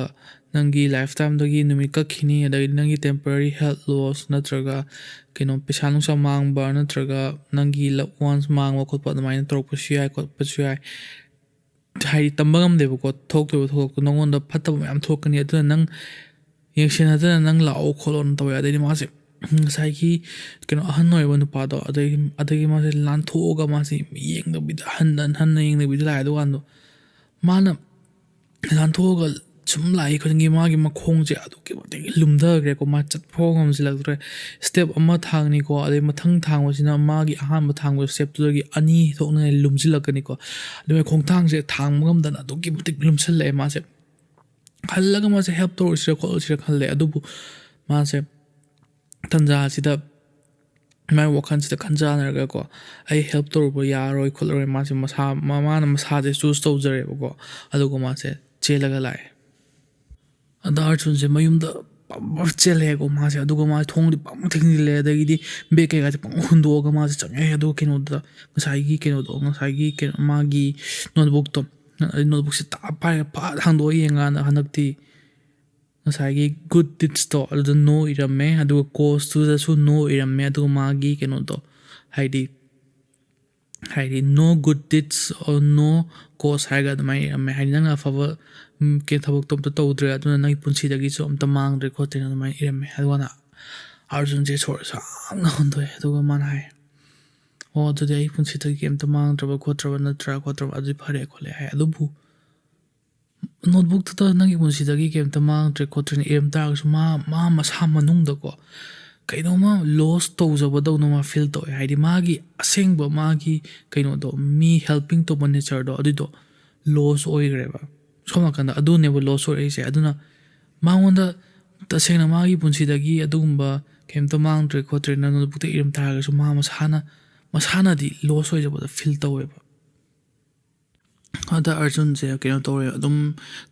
ꯅꯪꯒꯤ ꯂꯥꯏꯐ ꯇꯥꯏꯝꯗꯒꯤ ꯅꯨꯃꯤꯠ ꯀꯛꯈꯤꯅꯤ, ꯑꯗꯒꯤ ꯅꯪꯒꯤ temporary health loss ꯅꯠꯇ꯭ꯔꯒ ꯀꯩꯅꯣ ꯄꯩꯁꯥ ꯅꯨꯡꯁꯥ ꯃꯥꯡꯕ ꯅꯠꯇ꯭ꯔꯒ ꯅꯪꯒꯤ loved ones ꯃꯥꯡꯕ ꯈꯣꯠꯄ ꯑꯗꯨꯃꯥꯏꯅ ꯇꯧꯔꯛꯄꯁꯨ ꯌꯥꯏ ꯈꯣꯠꯄꯁꯨ ꯌꯥꯏ"꯫ ꯍꯥꯏꯗꯤ ꯇꯝꯕ ꯉꯝꯗꯦꯕꯀꯣ, ꯊꯣꯛꯇꯣꯏꯕ ꯊꯧꯗꯣꯛꯇꯣ ꯅꯉꯣꯟꯗ ꯐꯠꯇꯕ ꯃꯌꯥꯝ ꯊꯣꯛꯀꯅꯤ꯫ ꯑꯗꯨꯅ ꯅꯪ ꯌꯦꯡꯁꯤꯟꯅꯗꯅ ꯅꯪ ꯂꯥꯛꯑꯣ ꯈꯣꯠꯂꯣꯅ ꯇꯧꯋꯦ꯫ ꯑꯗꯩꯗꯤ ꯃꯥꯁꯦ ꯉꯁꯥꯏꯒꯤ ꯀꯩꯅꯣ ꯑꯍꯟ ꯑꯣꯏꯕ ꯅꯨꯄꯥꯗꯣ, ꯑꯗꯒꯤ, ꯑꯗꯒꯤ ꯃꯥꯁꯦ ꯂꯥꯟꯊꯣꯛꯑꯒ ꯃꯥꯁꯦ ꯌꯦꯡꯗꯕꯤꯗ, ꯍꯟꯅ ꯍꯟꯅ ꯌꯦꯡꯗꯕꯤꯗ ꯂꯥꯛꯑꯦ꯫ ꯑꯗꯨꯀꯥꯟꯗꯣ ꯃꯥꯅ ꯂꯥꯟꯊꯣꯛꯑꯒ ꯁꯨꯝ ꯂꯥꯛꯏ ꯈꯨꯗꯤꯡꯒꯤ ꯃꯥꯒꯤ ꯃꯈꯣꯡꯁꯦ ꯑꯗꯨꯛꯀꯤ ꯃꯇꯤꯛ ꯂꯨꯝꯊꯈ꯭ꯔꯦꯀꯣ꯫ ꯃꯥ ꯆꯠꯄ ꯐꯥꯎ ꯉꯝꯁꯤꯜꯂꯛꯇ꯭ꯔꯦ꯫ ꯁ꯭ꯇꯦꯞ ꯑꯃ ꯊꯥꯡꯅꯤꯀꯣ, ꯑꯗꯩ ꯃꯊꯪ ꯊꯥꯡꯕꯁꯤꯅ ꯃꯥꯒꯤ ꯑꯍꯥꯟꯕ ꯊꯥꯡꯕ ꯁ꯭ꯇꯦꯞꯇꯨꯗꯒꯤ ꯑꯅꯤ ꯊꯣꯛꯅ ꯂꯨꯝꯁꯤꯜꯂꯛꯀꯅꯤꯀꯣ꯫ ꯑꯗꯨꯒ ꯈꯣꯡꯊꯥꯡꯁꯦ ꯊꯥꯡꯕ ꯉꯝꯗꯅ ꯑꯗꯨꯛꯀꯤ ꯃꯇꯤꯛ ꯂꯨꯝꯁꯤꯜꯂꯛꯑꯦ ꯃꯥꯁꯦ꯫ ꯍꯜꯂꯒ ꯃꯥꯁꯦ ꯍꯦꯜꯞ ꯇꯧꯔꯁꯤꯔ ꯈꯣꯠꯂꯁꯤꯔ ꯈꯜꯂꯦ꯫ ꯑꯗꯨꯕꯨ ꯃꯥꯁꯦ ꯇꯟꯖꯥꯁꯤꯗ ꯃꯥꯏ ꯋꯥꯈꯜꯁꯤꯗ ꯈꯟꯖꯥꯟꯅꯔꯒꯀꯣ, "ꯑꯩ ꯍꯦꯜꯞ ꯇꯧꯔꯨꯕ ꯌꯥꯔꯣꯏ ꯈꯣꯠꯂꯔꯣꯏ"꯫ ꯃꯥꯁꯦ ꯃꯁꯥ, ꯃꯥ-, ꯃꯥꯅ ꯃꯁꯥꯁꯦ ꯆꯨꯁ ꯇꯧꯖꯔꯦꯕꯀꯣ꯫ ꯑꯗꯨꯒ ꯃꯥꯁꯦ ꯆꯦꯜꯂꯒ ꯂꯥꯛꯑꯦ꯫ ꯑꯗ ꯑꯥꯔꯖꯨꯟꯁꯦ ꯃꯌꯨꯝꯗ ꯄꯪ ꯆꯦꯜꯂꯦꯀꯣ ꯃꯥꯁꯦ꯫ ꯑꯗꯨꯒ ꯃꯥꯁꯦ ꯊꯣꯡꯗꯤ ꯄꯪ ꯊꯤꯡꯖꯤꯜꯂꯦ, ꯑꯗꯒꯤꯗꯤ ꯕꯦꯒ ꯀꯩꯀꯥꯁꯦ ꯄꯪ ꯍꯨꯟꯗꯣꯛꯑꯒ ꯃꯥꯁꯦ ꯆꯪꯉꯛꯑꯦ꯫ ꯑꯗꯨꯒ ꯀꯩꯅꯣꯗ, ꯉꯁꯥꯏꯒꯤ ꯀꯩꯅꯣꯗꯣ, ꯉꯁꯥꯏꯒꯤ ꯀꯩꯅꯣ, ꯃꯥꯒꯤ ꯅꯣꯠꯕꯨꯛꯇꯣ, ꯑꯗꯩ ꯅꯣꯠꯕꯨꯛꯁꯦ ꯇꯥꯞ ꯄꯥꯏꯔꯒ ꯐꯠ ꯍꯥꯡꯗꯣꯛꯑ ꯌꯦꯡꯀꯥꯟꯗ ꯍꯟꯗꯛꯇꯤ ꯉꯁꯥꯏꯒꯤ ꯒꯨꯗ ꯗꯤꯠꯁꯇꯣ ꯑꯗꯨꯗ ꯅꯣ ꯏꯔꯝꯃꯦ, ꯑꯗꯨꯒ ꯀꯣꯁꯇꯨꯗꯁꯨ ꯅꯣ ꯏꯔꯝꯃꯦ, ꯑꯗꯨꯒ ꯃꯥꯒꯤ ꯀꯩꯅꯣꯗꯣ, ꯍꯥꯏꯗꯤ, ꯍꯥꯏꯗꯤ no good deeds or no cause ꯍꯥꯏꯔꯒ ꯑꯗꯨꯃꯥꯏꯅ ꯏꯔꯝꯃꯦ꯫ ꯍꯥꯏꯗꯤ ꯅꯪꯅ ꯑꯐꯕ, ꯎꯝ, ꯀꯩ ꯊꯕꯛꯇꯣ ꯑꯝꯇ ꯇꯧꯗ꯭ꯔꯦ, ꯑꯗꯨꯅ ꯅꯪꯒꯤ ꯄꯨꯟꯁꯤꯗꯒꯤꯁꯨ ꯑꯝꯇ ꯃꯥꯡꯗ꯭ꯔꯦ ꯈꯣꯠꯇ꯭ꯔꯦꯅ ꯑꯗꯨꯃꯥꯏꯅ ꯏꯔꯝꯃꯦ꯫ ꯑꯗꯨꯒ ꯑꯥꯔꯖꯨꯟꯁꯦ ꯁꯣꯔ ꯁꯥꯡꯅ ꯍꯣꯟꯗꯣꯛꯑꯦ꯫ ꯑꯗꯨꯒ ꯃꯥꯅ ꯍꯥꯏ, "ꯑꯣ, ꯑꯗꯨꯗꯤ ꯑꯩ ꯄꯨꯟꯁꯤꯗꯒꯤ ꯀꯩꯝꯇ ꯃꯥꯡꯗ꯭ꯔꯕ ꯈꯣꯠꯇ꯭ꯔꯕ ꯅꯠꯇ꯭ꯔꯥ ꯈꯣꯠꯇ꯭ꯔꯕ ꯑꯗꯨꯗꯤ ꯐꯔꯦ ꯈꯣꯠꯂꯦ" ꯍꯥꯏ꯫ ꯑꯗꯨꯕꯨ ꯅꯣꯠꯕꯨꯛꯇꯨꯗ "ꯅꯪꯒꯤ ꯄꯨꯟꯁꯤꯗꯒꯤ ꯀꯩꯝꯇ ꯃꯥꯡꯗ꯭ꯔꯦ ꯈꯣꯠꯇ꯭ꯔꯦꯅ" ꯏꯔꯝ ꯇꯥꯔꯒꯁꯨ, ꯃꯥ, ꯃꯥ ꯃꯁꯥ ꯃꯅꯨꯡꯗꯀꯣ ꯀꯩꯅꯣꯝꯃ ꯂꯣꯁ ꯇꯧꯖꯕꯗꯧꯅ ꯃꯥ ꯐꯤꯜ ꯇꯧꯋꯦ꯫ ꯍꯥꯏꯗꯤ ꯃꯥꯒꯤ ꯑꯁꯦꯡꯕ ꯃꯥꯒꯤ ꯀꯩꯅꯣꯗꯣ, ꯃꯤ ꯍꯦꯜꯄꯤꯡ ꯇꯧꯕ ꯅꯦꯆꯔꯗꯣ, ꯑꯗꯨꯏꯗꯣ ꯂꯣꯁ ꯑꯣꯏꯈ꯭ꯔꯦꯕ꯫ ꯁꯣꯝ ꯅꯥꯀꯟꯗ ꯑꯗꯨꯅꯦꯕ ꯂꯣꯁ ꯑꯣꯏꯔꯛꯏꯁꯦ꯫ ꯑꯗꯨꯅ ꯃꯉꯣꯟꯗ ꯇꯁꯦꯡꯅ ꯃꯥꯒꯤ ꯄꯨꯟꯁꯤꯗꯒꯤ ꯑꯗꯨꯒꯨꯝꯕ ꯀꯩꯝꯇ ꯃꯥꯡꯗ꯭ꯔꯦ ꯈꯣꯠꯇ꯭ꯔꯦꯅ ꯅꯣꯠꯕꯨꯛꯇ ꯏꯔꯝ ꯇꯥꯔꯒꯁꯨ, ꯃꯥ ꯃꯁꯥꯅ, ꯃꯁꯥꯅꯗꯤ ꯂꯣꯁ ꯑꯣꯏꯖꯕꯗ ꯐꯤꯜ ꯇꯧꯋꯦꯕ꯫ ꯑꯗ ꯑꯔꯖꯨꯟꯁꯦ ꯀꯩꯅꯣ ꯇꯧꯔꯦ, ꯑꯗꯨꯝ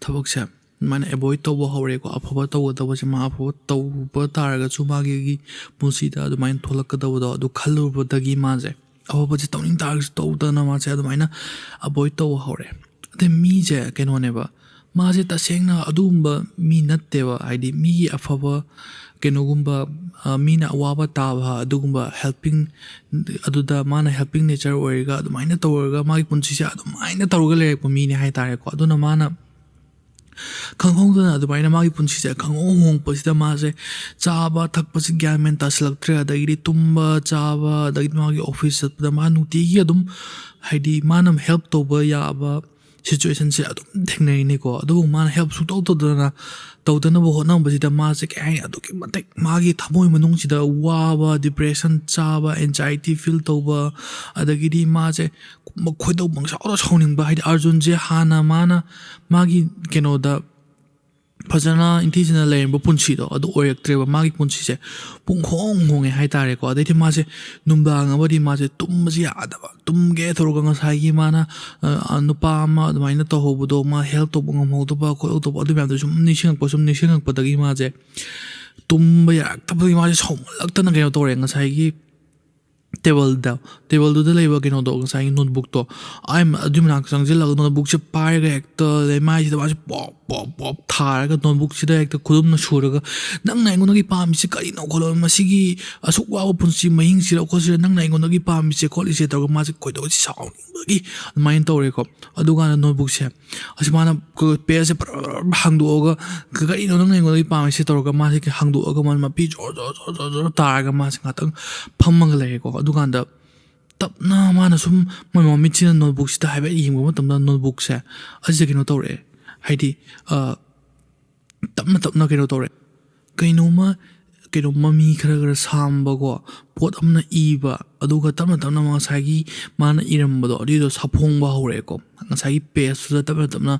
ꯊꯕꯛꯁꯦ ꯑꯗꯨꯃꯥꯏꯅ ꯑꯦꯚꯣꯏꯗ ꯇꯧꯕ ꯍꯧꯔꯦꯀꯣ꯫ ꯑꯐꯕ ꯇꯧꯒꯗꯕꯁꯦ ꯃꯥ ꯑꯐꯕ ꯇꯧꯕ ꯇꯥꯔꯒꯁꯨ, ꯃꯥꯒꯤ ꯄꯨꯟꯁꯤꯗ ꯑꯗꯨꯃꯥꯏꯅ ꯊꯣꯛꯂꯛꯀꯗꯕꯗꯣ, ꯑꯗꯨ ꯈꯜꯂꯨꯕꯗꯒꯤ ꯃꯥꯁꯦ ꯑꯐꯕꯁꯦ ꯇꯧꯅꯤꯡ ꯇꯥꯔꯒꯁꯨ ꯇꯧꯗꯅ ꯃꯥꯁꯦ ꯑꯗꯨꯃꯥꯏꯅ ꯑꯦꯚꯣꯏꯗ ꯇꯧꯕ ꯍꯧꯔꯦ꯫ ꯑꯗꯩ ꯃꯤꯁꯦ ꯀꯩꯅꯣꯅꯦꯕ, ꯃꯥꯁꯦ ꯇꯁꯦꯡꯅ ꯑꯗꯨꯒꯨꯝꯕ ꯃꯤ ꯅꯠꯇꯦꯕ꯫ ꯍꯥꯏꯗꯤ ꯃꯤꯒꯤ ꯑꯐꯕ ꯀꯩꯅꯣꯒꯨꯝꯕ, ꯑ, ꯃꯤꯅ ꯑꯋꯥꯕ ꯇꯥꯕ ꯑꯗꯨꯒꯨꯝꯕ ꯍꯦꯜꯄꯤꯡ, ꯑꯗꯨꯗ ꯃꯥꯅ ꯍꯦꯜꯄꯤꯡ ꯅꯦꯆꯔ ꯑꯣꯏꯔꯒ ꯑꯗꯨꯃꯥꯏꯅ ꯇꯧꯔꯒ ꯃꯥꯒꯤ ꯄꯨꯟꯁꯤꯁꯦ ꯑꯗꯨꯃꯥꯏꯅ ꯇꯧꯔꯒ ꯂꯩꯔꯛꯄ ꯃꯤꯅꯦ ꯍꯥꯏꯇꯥꯔꯦꯀꯣ꯫ ꯑꯗꯨꯅ ꯃꯥꯅ ꯈꯪꯍꯧꯗꯅ ꯑꯗꯨꯃꯥꯏꯅ ꯃꯥꯒꯤ ꯄꯨꯟꯁꯤꯁꯦ ꯈꯪꯍꯣꯡ ꯍꯣꯡꯉꯛꯄꯁꯤꯗ ꯃꯥꯁꯦ ꯆꯥꯕ ꯊꯛꯄꯁꯤ ꯒ꯭ꯌꯥꯟ ꯃꯦꯟ ꯇꯥꯁꯤꯜꯂꯛꯇ꯭ꯔꯦ꯫ ꯑꯗꯒꯤꯗꯤ ꯇꯨꯝꯕ ꯆꯥꯕ, ꯑꯗꯒꯤꯗꯤ ꯃꯥꯒꯤ ꯑꯣꯐꯤꯁ ꯆꯠꯄꯗ ꯃꯥ ꯅꯨꯡꯇꯤꯒꯤ ꯑꯗꯨꯝ, ꯍꯥꯏꯗꯤ ꯃꯥꯅ ꯍꯦꯜꯞ ꯇꯧꯕ ꯌꯥꯕ ꯁꯤꯆꯨꯋꯦꯁꯟꯁꯦ ꯑꯗꯨꯝ ꯊꯦꯡꯅꯔꯤꯅꯤꯀꯣ꯫ ꯑꯗꯨꯕꯨ ꯃꯥꯅ ꯍꯦꯜꯞ ꯁꯨꯡꯇꯧ ꯇꯧꯗꯅ, ꯇꯧꯗꯅꯕ ꯍꯣꯠꯅꯕꯁꯤꯗ ꯃꯥꯁꯦ ꯀꯩ ꯍꯥꯏꯅꯤ, ꯑꯗꯨꯛꯀꯤ ꯃꯇꯤꯛ ꯃꯥꯒꯤ ꯊꯃꯣꯏ ꯃꯅꯨꯡꯁꯤꯗ ꯋꯥꯕ, ꯗꯤꯄ꯭ꯔꯦꯁꯟ ꯆꯥꯕ, ꯑꯦꯟꯖꯥꯏꯇꯤ ꯐꯤꯜ ꯇꯧꯕ, ꯑꯗꯒꯤꯗꯤ ꯃꯥꯁꯦ ꯃ-, ꯈꯣꯏꯗꯧ ꯄꯪꯁꯥꯎꯗ ꯁꯥꯎꯅꯤꯡꯕ꯫ ꯍꯥꯏꯗꯤ ꯑꯔꯖꯨꯟꯁꯦ ꯍꯥꯟꯅ ꯃꯥꯅ ꯃꯥꯒꯤ ꯀꯩꯅꯣꯗ ꯐꯖꯅ ꯏꯪꯊꯤꯖꯅ ꯂꯩꯔꯝꯕ ꯄꯨꯟꯁꯤꯗꯣ ꯑꯗꯨ ꯑꯣꯏꯔꯛꯇ꯭ꯔꯦꯕ꯫ ꯃꯥꯒꯤ ꯄꯨꯟꯁꯤꯁꯦ ꯄꯨꯡꯍꯣꯡ ꯍꯣꯡꯉꯦ ꯍꯥꯏꯇꯥꯔꯦꯀꯣ꯫ ꯑꯗꯩꯗꯤ ꯃꯥꯁꯦ ꯅꯨꯡꯗꯥꯡ ꯑꯃꯗꯤ ꯃꯥꯁꯦ ꯇꯨꯝꯕꯁꯦ ꯌꯥꯗꯕ꯫ ꯇꯨꯝꯒꯦ ꯇꯧꯔꯒ ꯉꯁꯥꯏꯒꯤ ꯃꯥꯅ, ꯑ, ꯑ, ꯅꯨꯄꯥ ꯑꯃ ꯑꯗꯨꯃꯥꯏꯅ ꯇꯧꯍꯧꯕꯗꯣ, ꯃꯥ ꯍꯦꯜꯞ ꯇꯧꯕ ꯉꯝꯍꯧꯗꯕ ꯈꯣꯠꯍꯧꯗꯕ, ꯑꯗꯨ ꯃꯌꯥꯝꯗꯣ ꯁꯨꯝ ꯅꯤꯡꯁꯤꯡꯉꯛꯄ, ꯁꯨꯝ ꯅꯤꯡꯁꯤꯡꯉꯛꯄꯗꯒꯤ ꯃꯥꯁꯦ ꯇꯨꯝꯕ ꯌꯥꯔꯛꯇꯕꯗꯒꯤ ꯃꯥꯁꯦ ꯁꯥꯎꯃꯜꯂꯛꯇꯅ ꯀꯩꯅꯣ ꯇꯧꯔꯦ꯫ ꯉꯁꯥꯏꯒꯤ ꯇꯦꯕꯜꯗ, ꯇꯦꯕꯜꯗꯨꯗ ꯂꯩꯕ ꯀꯩꯅꯣꯗꯣ, ꯉꯁꯥꯏꯒꯤ ꯅꯣꯠꯕꯨꯛꯇꯣ, ꯑꯥ, ꯑꯗꯨꯏ ꯃꯅꯥꯛꯇ ꯆꯪꯁꯤꯜꯂꯒ ꯅꯣꯠꯕꯨꯛꯁꯦ ꯄꯥꯏꯔꯒ ꯍꯦꯛꯇ ꯂꯩꯃꯥꯏꯁꯤꯗ ꯃꯥꯁꯦ ꯄꯣꯞ, ꯄꯣꯞ, ꯄꯣꯞ ꯊꯥꯔꯒ ꯅꯣꯠꯕꯨꯛꯁꯤꯗ ꯍꯦꯛꯇ ꯈꯨꯗꯨꯝꯅ ꯁꯨꯔꯒ, "ꯅꯪꯅ ꯑꯩꯉꯣꯟꯗꯒꯤ ꯄꯥꯝꯃꯤꯁꯦ ꯀꯔꯤꯅꯣ?" ꯈꯣꯠꯂꯣ, "ꯃꯁꯤꯒꯤ ꯑꯁꯨꯛ ꯋꯥꯕ ꯄꯨꯟꯁꯤ ꯃꯍꯤꯡꯁꯤꯗ ꯈꯣꯠꯁꯤꯗ ꯅꯪꯅ ꯑꯩꯉꯣꯟꯗꯒꯤ ꯄꯥꯝꯃꯤꯁꯦ ꯈꯣꯠꯂꯤꯁꯦ?" ꯇꯧꯔꯒ ꯃꯥꯁꯦ ꯈꯣꯏꯗꯧꯁꯦ ꯁꯥꯎꯅꯤꯡꯕꯒꯤ ꯑꯗꯨꯃꯥꯏꯅ ꯇꯧꯔꯦꯀꯣ꯫ ꯑꯗꯨꯀꯥꯟꯗ ꯅꯣꯠꯕꯨꯛꯁꯦ ꯑꯁꯤ ꯃꯥꯅ ꯄꯦꯖꯁꯦ ꯄꯔ ꯄꯔ ꯄꯔ ꯍꯥꯡꯗꯣꯛꯑꯒ, "ꯀ-, ꯀꯔꯤꯅꯣ ꯅꯪꯅ ꯑꯩꯉꯣꯟꯗꯒꯤ ꯄꯥꯝꯃꯤꯁꯦ?" ꯇꯧꯔꯒ ꯃꯥꯁꯦ ꯍꯥꯡꯗꯣꯛꯑꯒ ꯃꯥ ꯃꯄꯤ ꯖꯣꯔ ꯖꯣꯔ ꯖꯣꯔ ꯖꯣꯔ ꯖꯣꯔ ꯇꯥꯔꯒ ꯃꯥꯁꯦ ꯉꯥꯛꯇꯪ ꯐꯝꯃꯒ ꯂꯩꯔꯦꯀꯣ꯫ ꯑꯗꯨꯀꯥꯟꯗ ꯇꯞꯅ ꯃꯥꯅ ꯁꯨꯝ ꯃꯣꯏ ꯃꯃꯤꯠꯁꯤꯅ ꯅꯣꯠꯕꯨꯛꯁꯤꯗ ꯍꯥꯏꯐꯦꯠ ꯌꯦꯡꯕ ꯃꯇꯝꯗ, ꯅꯣꯠꯕꯨꯛꯁꯦ ꯑꯁꯤꯗ ꯀꯩꯅꯣ ꯇꯧꯔꯛꯑꯦ, ꯍꯥꯏꯗꯤ, ꯑ, ꯇꯞꯅ ꯇꯞꯅ ꯀꯩꯅꯣ ꯇꯧꯔꯛꯑꯦ꯫ ꯀꯩꯅꯣꯝꯃ, ꯀꯩꯅꯣꯝꯃ ꯃꯤ ꯈꯔ ꯈꯔ ꯁꯥꯝꯕꯀꯣ, ꯄꯣꯠ ꯑꯃꯅ ꯏꯕ, ꯑꯗꯨꯒ ꯇꯞꯅ ꯇꯞꯅ ꯉꯁꯥꯏꯒꯤ ꯃꯥꯅ ꯏꯔꯝꯕꯗꯣ ꯑꯗꯨꯏꯗꯣ ꯁꯥꯐꯣꯡꯕ ꯍꯧꯔꯛꯑꯦꯀꯣ꯫ ꯉꯁꯥꯏꯒꯤ ꯄꯦꯖꯇꯨꯗ ꯇꯞꯅ ꯇꯞꯅ,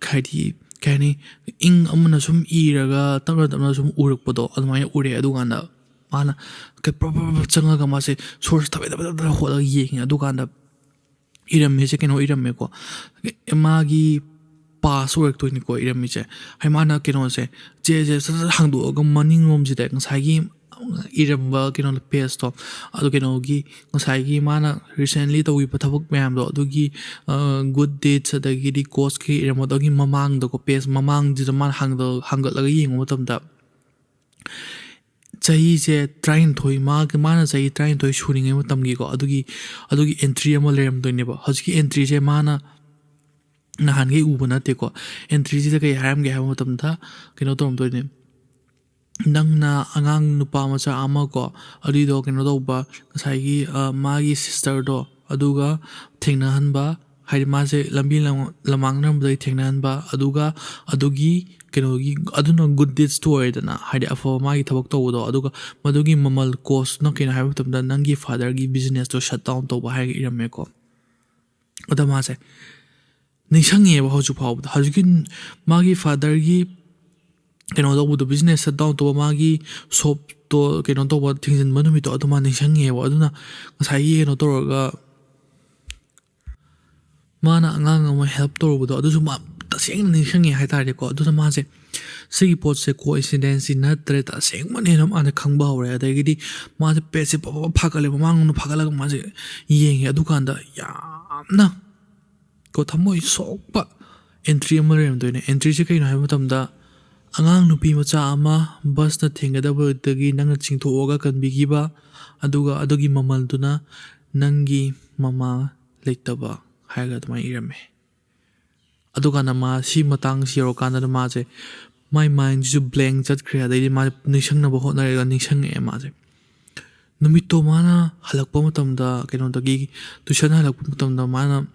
ꯍꯥꯏꯗꯤ, ꯀꯩ ꯍꯥꯏꯅꯤ, ꯏꯪ ꯑꯃꯅ ꯁꯨꯝ ꯏꯔꯒ ꯇꯞꯅ ꯇꯞꯅ ꯁꯨꯝ ꯎꯔꯛꯄꯗꯣ ꯑꯗꯨꯃꯥꯏꯅ ꯎꯔꯛꯑꯦ꯫ ꯑꯗꯨꯀꯥꯟꯗ ꯃꯥꯅ ꯀꯩ ꯄ꯭ꯔꯞ ꯄ꯭ꯔꯞ ꯄ꯭ꯔꯞ ꯆꯪꯉꯒ ꯃꯥꯁꯦ ꯁꯣꯔꯁꯦ ꯊꯕꯦꯠ ꯊꯕꯦꯠ ꯊꯕꯦꯠ ꯍꯣꯠꯂꯒ ꯌꯦꯡꯉꯦ꯫ ꯑꯗꯨꯀꯥꯟꯗ ꯏꯔꯝꯃꯤꯁꯦ ꯀꯩꯅꯣ ꯏꯔꯝꯃꯦꯀꯣ, ꯃꯥꯒꯤ ꯄꯥꯁ ꯑꯣꯏꯔꯛꯇꯣꯏꯅꯤꯀꯣ ꯏꯔꯝꯃꯤꯁꯦ꯫ ꯍꯥꯏ ꯃꯥꯅ ꯀꯩꯅꯣꯁꯦ, ꯆꯦꯁꯦ ꯁꯠ ꯁꯠ ꯍꯥꯡꯗꯣꯛꯑꯒ ꯃꯅꯤꯡꯂꯣꯝꯁꯤꯗ ꯉꯁꯥꯏꯒꯤ ꯏꯔꯝꯕ ꯀꯩꯅꯣ ꯄꯦꯖꯇꯣ, ꯑꯗꯨ ꯀꯩꯅꯣꯒꯤ ꯉꯁꯥꯏꯒꯤ ꯃꯥꯅ recently ꯇꯧꯈꯤꯕ ꯊꯕꯛ ꯃꯌꯥꯝꯗꯣ ꯑꯗꯨꯒꯤ, ꯑ, good deeds ꯑꯗꯒꯤꯗꯤ ꯀꯣꯁꯀꯤ ꯏꯔꯝꯕꯗꯣ ꯑꯗꯨꯒꯤ ꯃꯃꯥꯡꯗꯀꯣ, ꯄꯦꯖ ꯃꯃꯥꯡꯁꯤꯗ ꯃꯥꯅ ꯍꯥꯡꯗ-, ꯍꯥꯡꯒꯠꯂꯒ ꯌꯦꯡꯕ ꯃꯇꯝꯗ ꯆꯍꯤꯁꯦ ꯇꯔꯥꯅꯤꯊꯣꯏ, ꯃꯥꯒꯤ, ꯃꯥꯅ ꯆꯍꯤ ꯇꯔꯥꯅꯤꯊꯣꯏ ꯁꯨꯔꯤꯉꯩ ꯃꯇꯝꯒꯤꯀꯣ, ꯑꯗꯨꯒꯤ, ꯑꯗꯨꯒꯤ ꯑꯦꯟꯇ꯭ꯔꯤ ꯑꯃ ꯂꯩꯔꯝꯗꯣꯏꯅꯦꯕ꯫ ꯍꯧꯖꯤꯛꯀꯤ ꯑꯦꯟꯇ꯭ꯔꯤꯁꯦ ꯃꯥꯅ ꯅꯍꯥꯟꯈꯩ ꯎꯕ ꯅꯠꯇꯦꯀꯣ꯫ ꯑꯦꯟꯇ꯭ꯔꯤꯁꯤꯗ ꯀꯩ ꯍꯥꯏꯔꯝꯒꯦ ꯍꯥꯏꯕ ꯃꯇꯝꯗ, ꯀꯩꯅꯣ ꯇꯧꯔꯝꯗꯣꯏꯅꯦ, "ꯅꯪꯅ ꯑꯉꯥꯡ ꯅꯨꯄꯥ ꯃꯆꯥ ꯑꯃ ꯀꯣ, ꯑꯗꯨꯏꯗꯣ ꯀꯩꯅꯣ ꯇꯧꯕ, ꯉꯁꯥꯏꯒꯤ, ꯑ, ꯃꯥꯒꯤ ꯁꯤꯁꯇꯔꯗꯣ ꯑꯗꯨꯒ ꯊꯦꯡꯅꯍꯟꯕ", ꯍꯥꯏꯗꯤ ꯃꯥꯁꯦ ꯂꯝꯕꯤ ꯂꯝ-, ꯂꯝꯃꯥꯡꯅꯔꯝꯕꯗꯒꯤ ꯊꯦꯡꯅꯍꯟꯕ, ꯑꯗꯨꯒ ꯑꯗꯨꯒꯤ ꯀꯩꯅꯣꯒꯤ, ꯑꯗꯨꯅ good deedsꯇꯣ ꯑꯣꯏꯔꯦꯗꯅ, ꯍꯥꯏꯗꯤ ꯑꯐꯕ ꯃꯥꯒꯤ ꯊꯕꯛ ꯇꯧꯕꯗꯣ꯫ ꯑꯗꯨꯒ ꯃꯗꯨꯒꯤ ꯃꯃꯜ, ꯀꯣꯁꯅ ꯀꯩꯅꯣ ꯍꯥꯏꯕ ꯃꯇꯝꯗ ꯅꯪꯒꯤ fatherꯒꯤ businessꯇꯣ shut down ꯇꯧꯕ ꯍꯥꯏꯔꯒ ꯏꯔꯝꯃꯦꯀꯣ꯫ ꯑꯗ ꯃꯥꯁꯦ ꯅꯤꯡꯁꯤꯡꯉꯦꯕ ꯍꯧꯖꯤꯛ ꯐꯥꯎꯕꯗ꯫ ꯍꯧꯖꯤꯛꯀꯤ ꯃꯥꯒꯤ fatherꯒꯤ ꯀꯩꯅꯣ ꯇꯧꯕꯗꯣ, business shut down ꯇꯧꯕ, ꯃꯥꯒꯤ shopꯇꯣ ꯀꯩꯅꯣ ꯇꯧꯕ, ꯊꯤꯡꯖꯤꯟꯕ ꯅꯨꯃꯤꯠꯇꯣ ꯑꯗꯨ ꯃꯥ ꯅꯤꯡꯁꯤꯡꯉꯦꯕ꯫ ꯑꯗꯨꯅ ꯉꯁꯥꯏꯒꯤ ꯀꯩꯅꯣ ꯇꯧꯔꯒ ꯃꯥꯅ ꯑꯉꯥꯡ ꯑꯃ help ꯇꯧꯔꯨꯕꯗꯣ ꯑꯗꯨꯁꯨ ꯃꯥ ꯇꯁꯦꯡꯅ ꯅꯤꯡꯁꯤꯡꯉꯦ ꯍꯥꯏꯇꯥꯔꯦꯀꯣ꯫ ꯑꯗꯨꯅ ꯃꯥꯁꯦ ꯁꯤꯒꯤ ꯄꯣꯠꯁꯦ coincidenceꯇꯤ ꯅꯠꯇ꯭ꯔꯦ, ꯇꯁꯦꯡꯕꯅꯦꯅ ꯃꯥꯅ ꯈꯪꯕ ꯍꯧꯔꯦ꯫ ꯑꯗꯒꯤꯗꯤ ꯃꯥꯁꯦ pageꯁꯦ ꯄꯕ ꯐꯥꯒꯠꯂꯦ, ꯃꯃꯥꯡꯂꯣꯝꯗ ꯐꯥꯒꯠꯂꯒ ꯃꯥꯁꯦ ꯌꯦꯡꯉꯦ꯫ ꯑꯗꯨꯀꯥꯟꯗ ꯌꯥꯝꯅ ꯀꯣ ꯊꯃꯣꯏ ꯁꯣꯛꯄ entry ꯑꯃ ꯂꯩꯔꯝꯗꯣꯏꯅꯦ꯫ Entryꯁꯦ ꯀꯩꯅꯣ ꯍꯥꯏꯕ ꯃꯇꯝꯗ, "ꯑꯉꯥꯡ ꯅꯨꯄꯤ ꯃꯆꯥ ꯑꯃ busꯅ ꯊꯦꯡꯒꯗꯕꯗꯒꯤ ꯅꯪꯅ ꯆꯤꯡꯊꯣꯛꯑꯒ ꯀꯟꯕꯤꯈꯤꯕ, ꯑꯗꯨꯒ ꯑꯗꯨꯒꯤ ꯃꯃꯜꯗꯨꯅ ꯅꯪꯒꯤ ꯃꯃꯥ ꯂꯩꯇꯕ" ꯍꯥꯏꯔꯒ ꯑꯗꯨꯃꯥꯏꯅ ꯏꯔꯝꯃꯦ꯫ ꯑꯗꯨꯀꯥꯟꯗ ꯃꯥ ꯁꯤ ꯃꯇꯥꯡꯁꯤ ꯌꯧꯔꯀꯥꯟꯗ ꯃꯥꯁꯦ, ꯃꯥꯏ mindꯁꯤꯁꯨ blank ꯆꯠꯈ꯭ꯔꯦ꯫ ꯑꯗꯩꯗꯤ ꯃꯥꯁꯦ ꯅꯤꯡꯁꯤꯡꯅꯕ ꯍꯣꯠꯅꯔꯒ ꯅꯤꯡꯁꯤꯡꯉꯛꯑꯦ ꯃꯥꯁꯦ꯫ ꯅꯨꯃꯤꯠꯇꯣ ꯃꯥꯅ ꯍꯜꯂꯛꯄ ꯃꯇꯝꯗ, ꯀꯩꯅꯣꯗꯒꯤ tuition ꯍꯜꯂꯛꯄ ꯃꯇꯝꯗ, ꯃꯥꯅ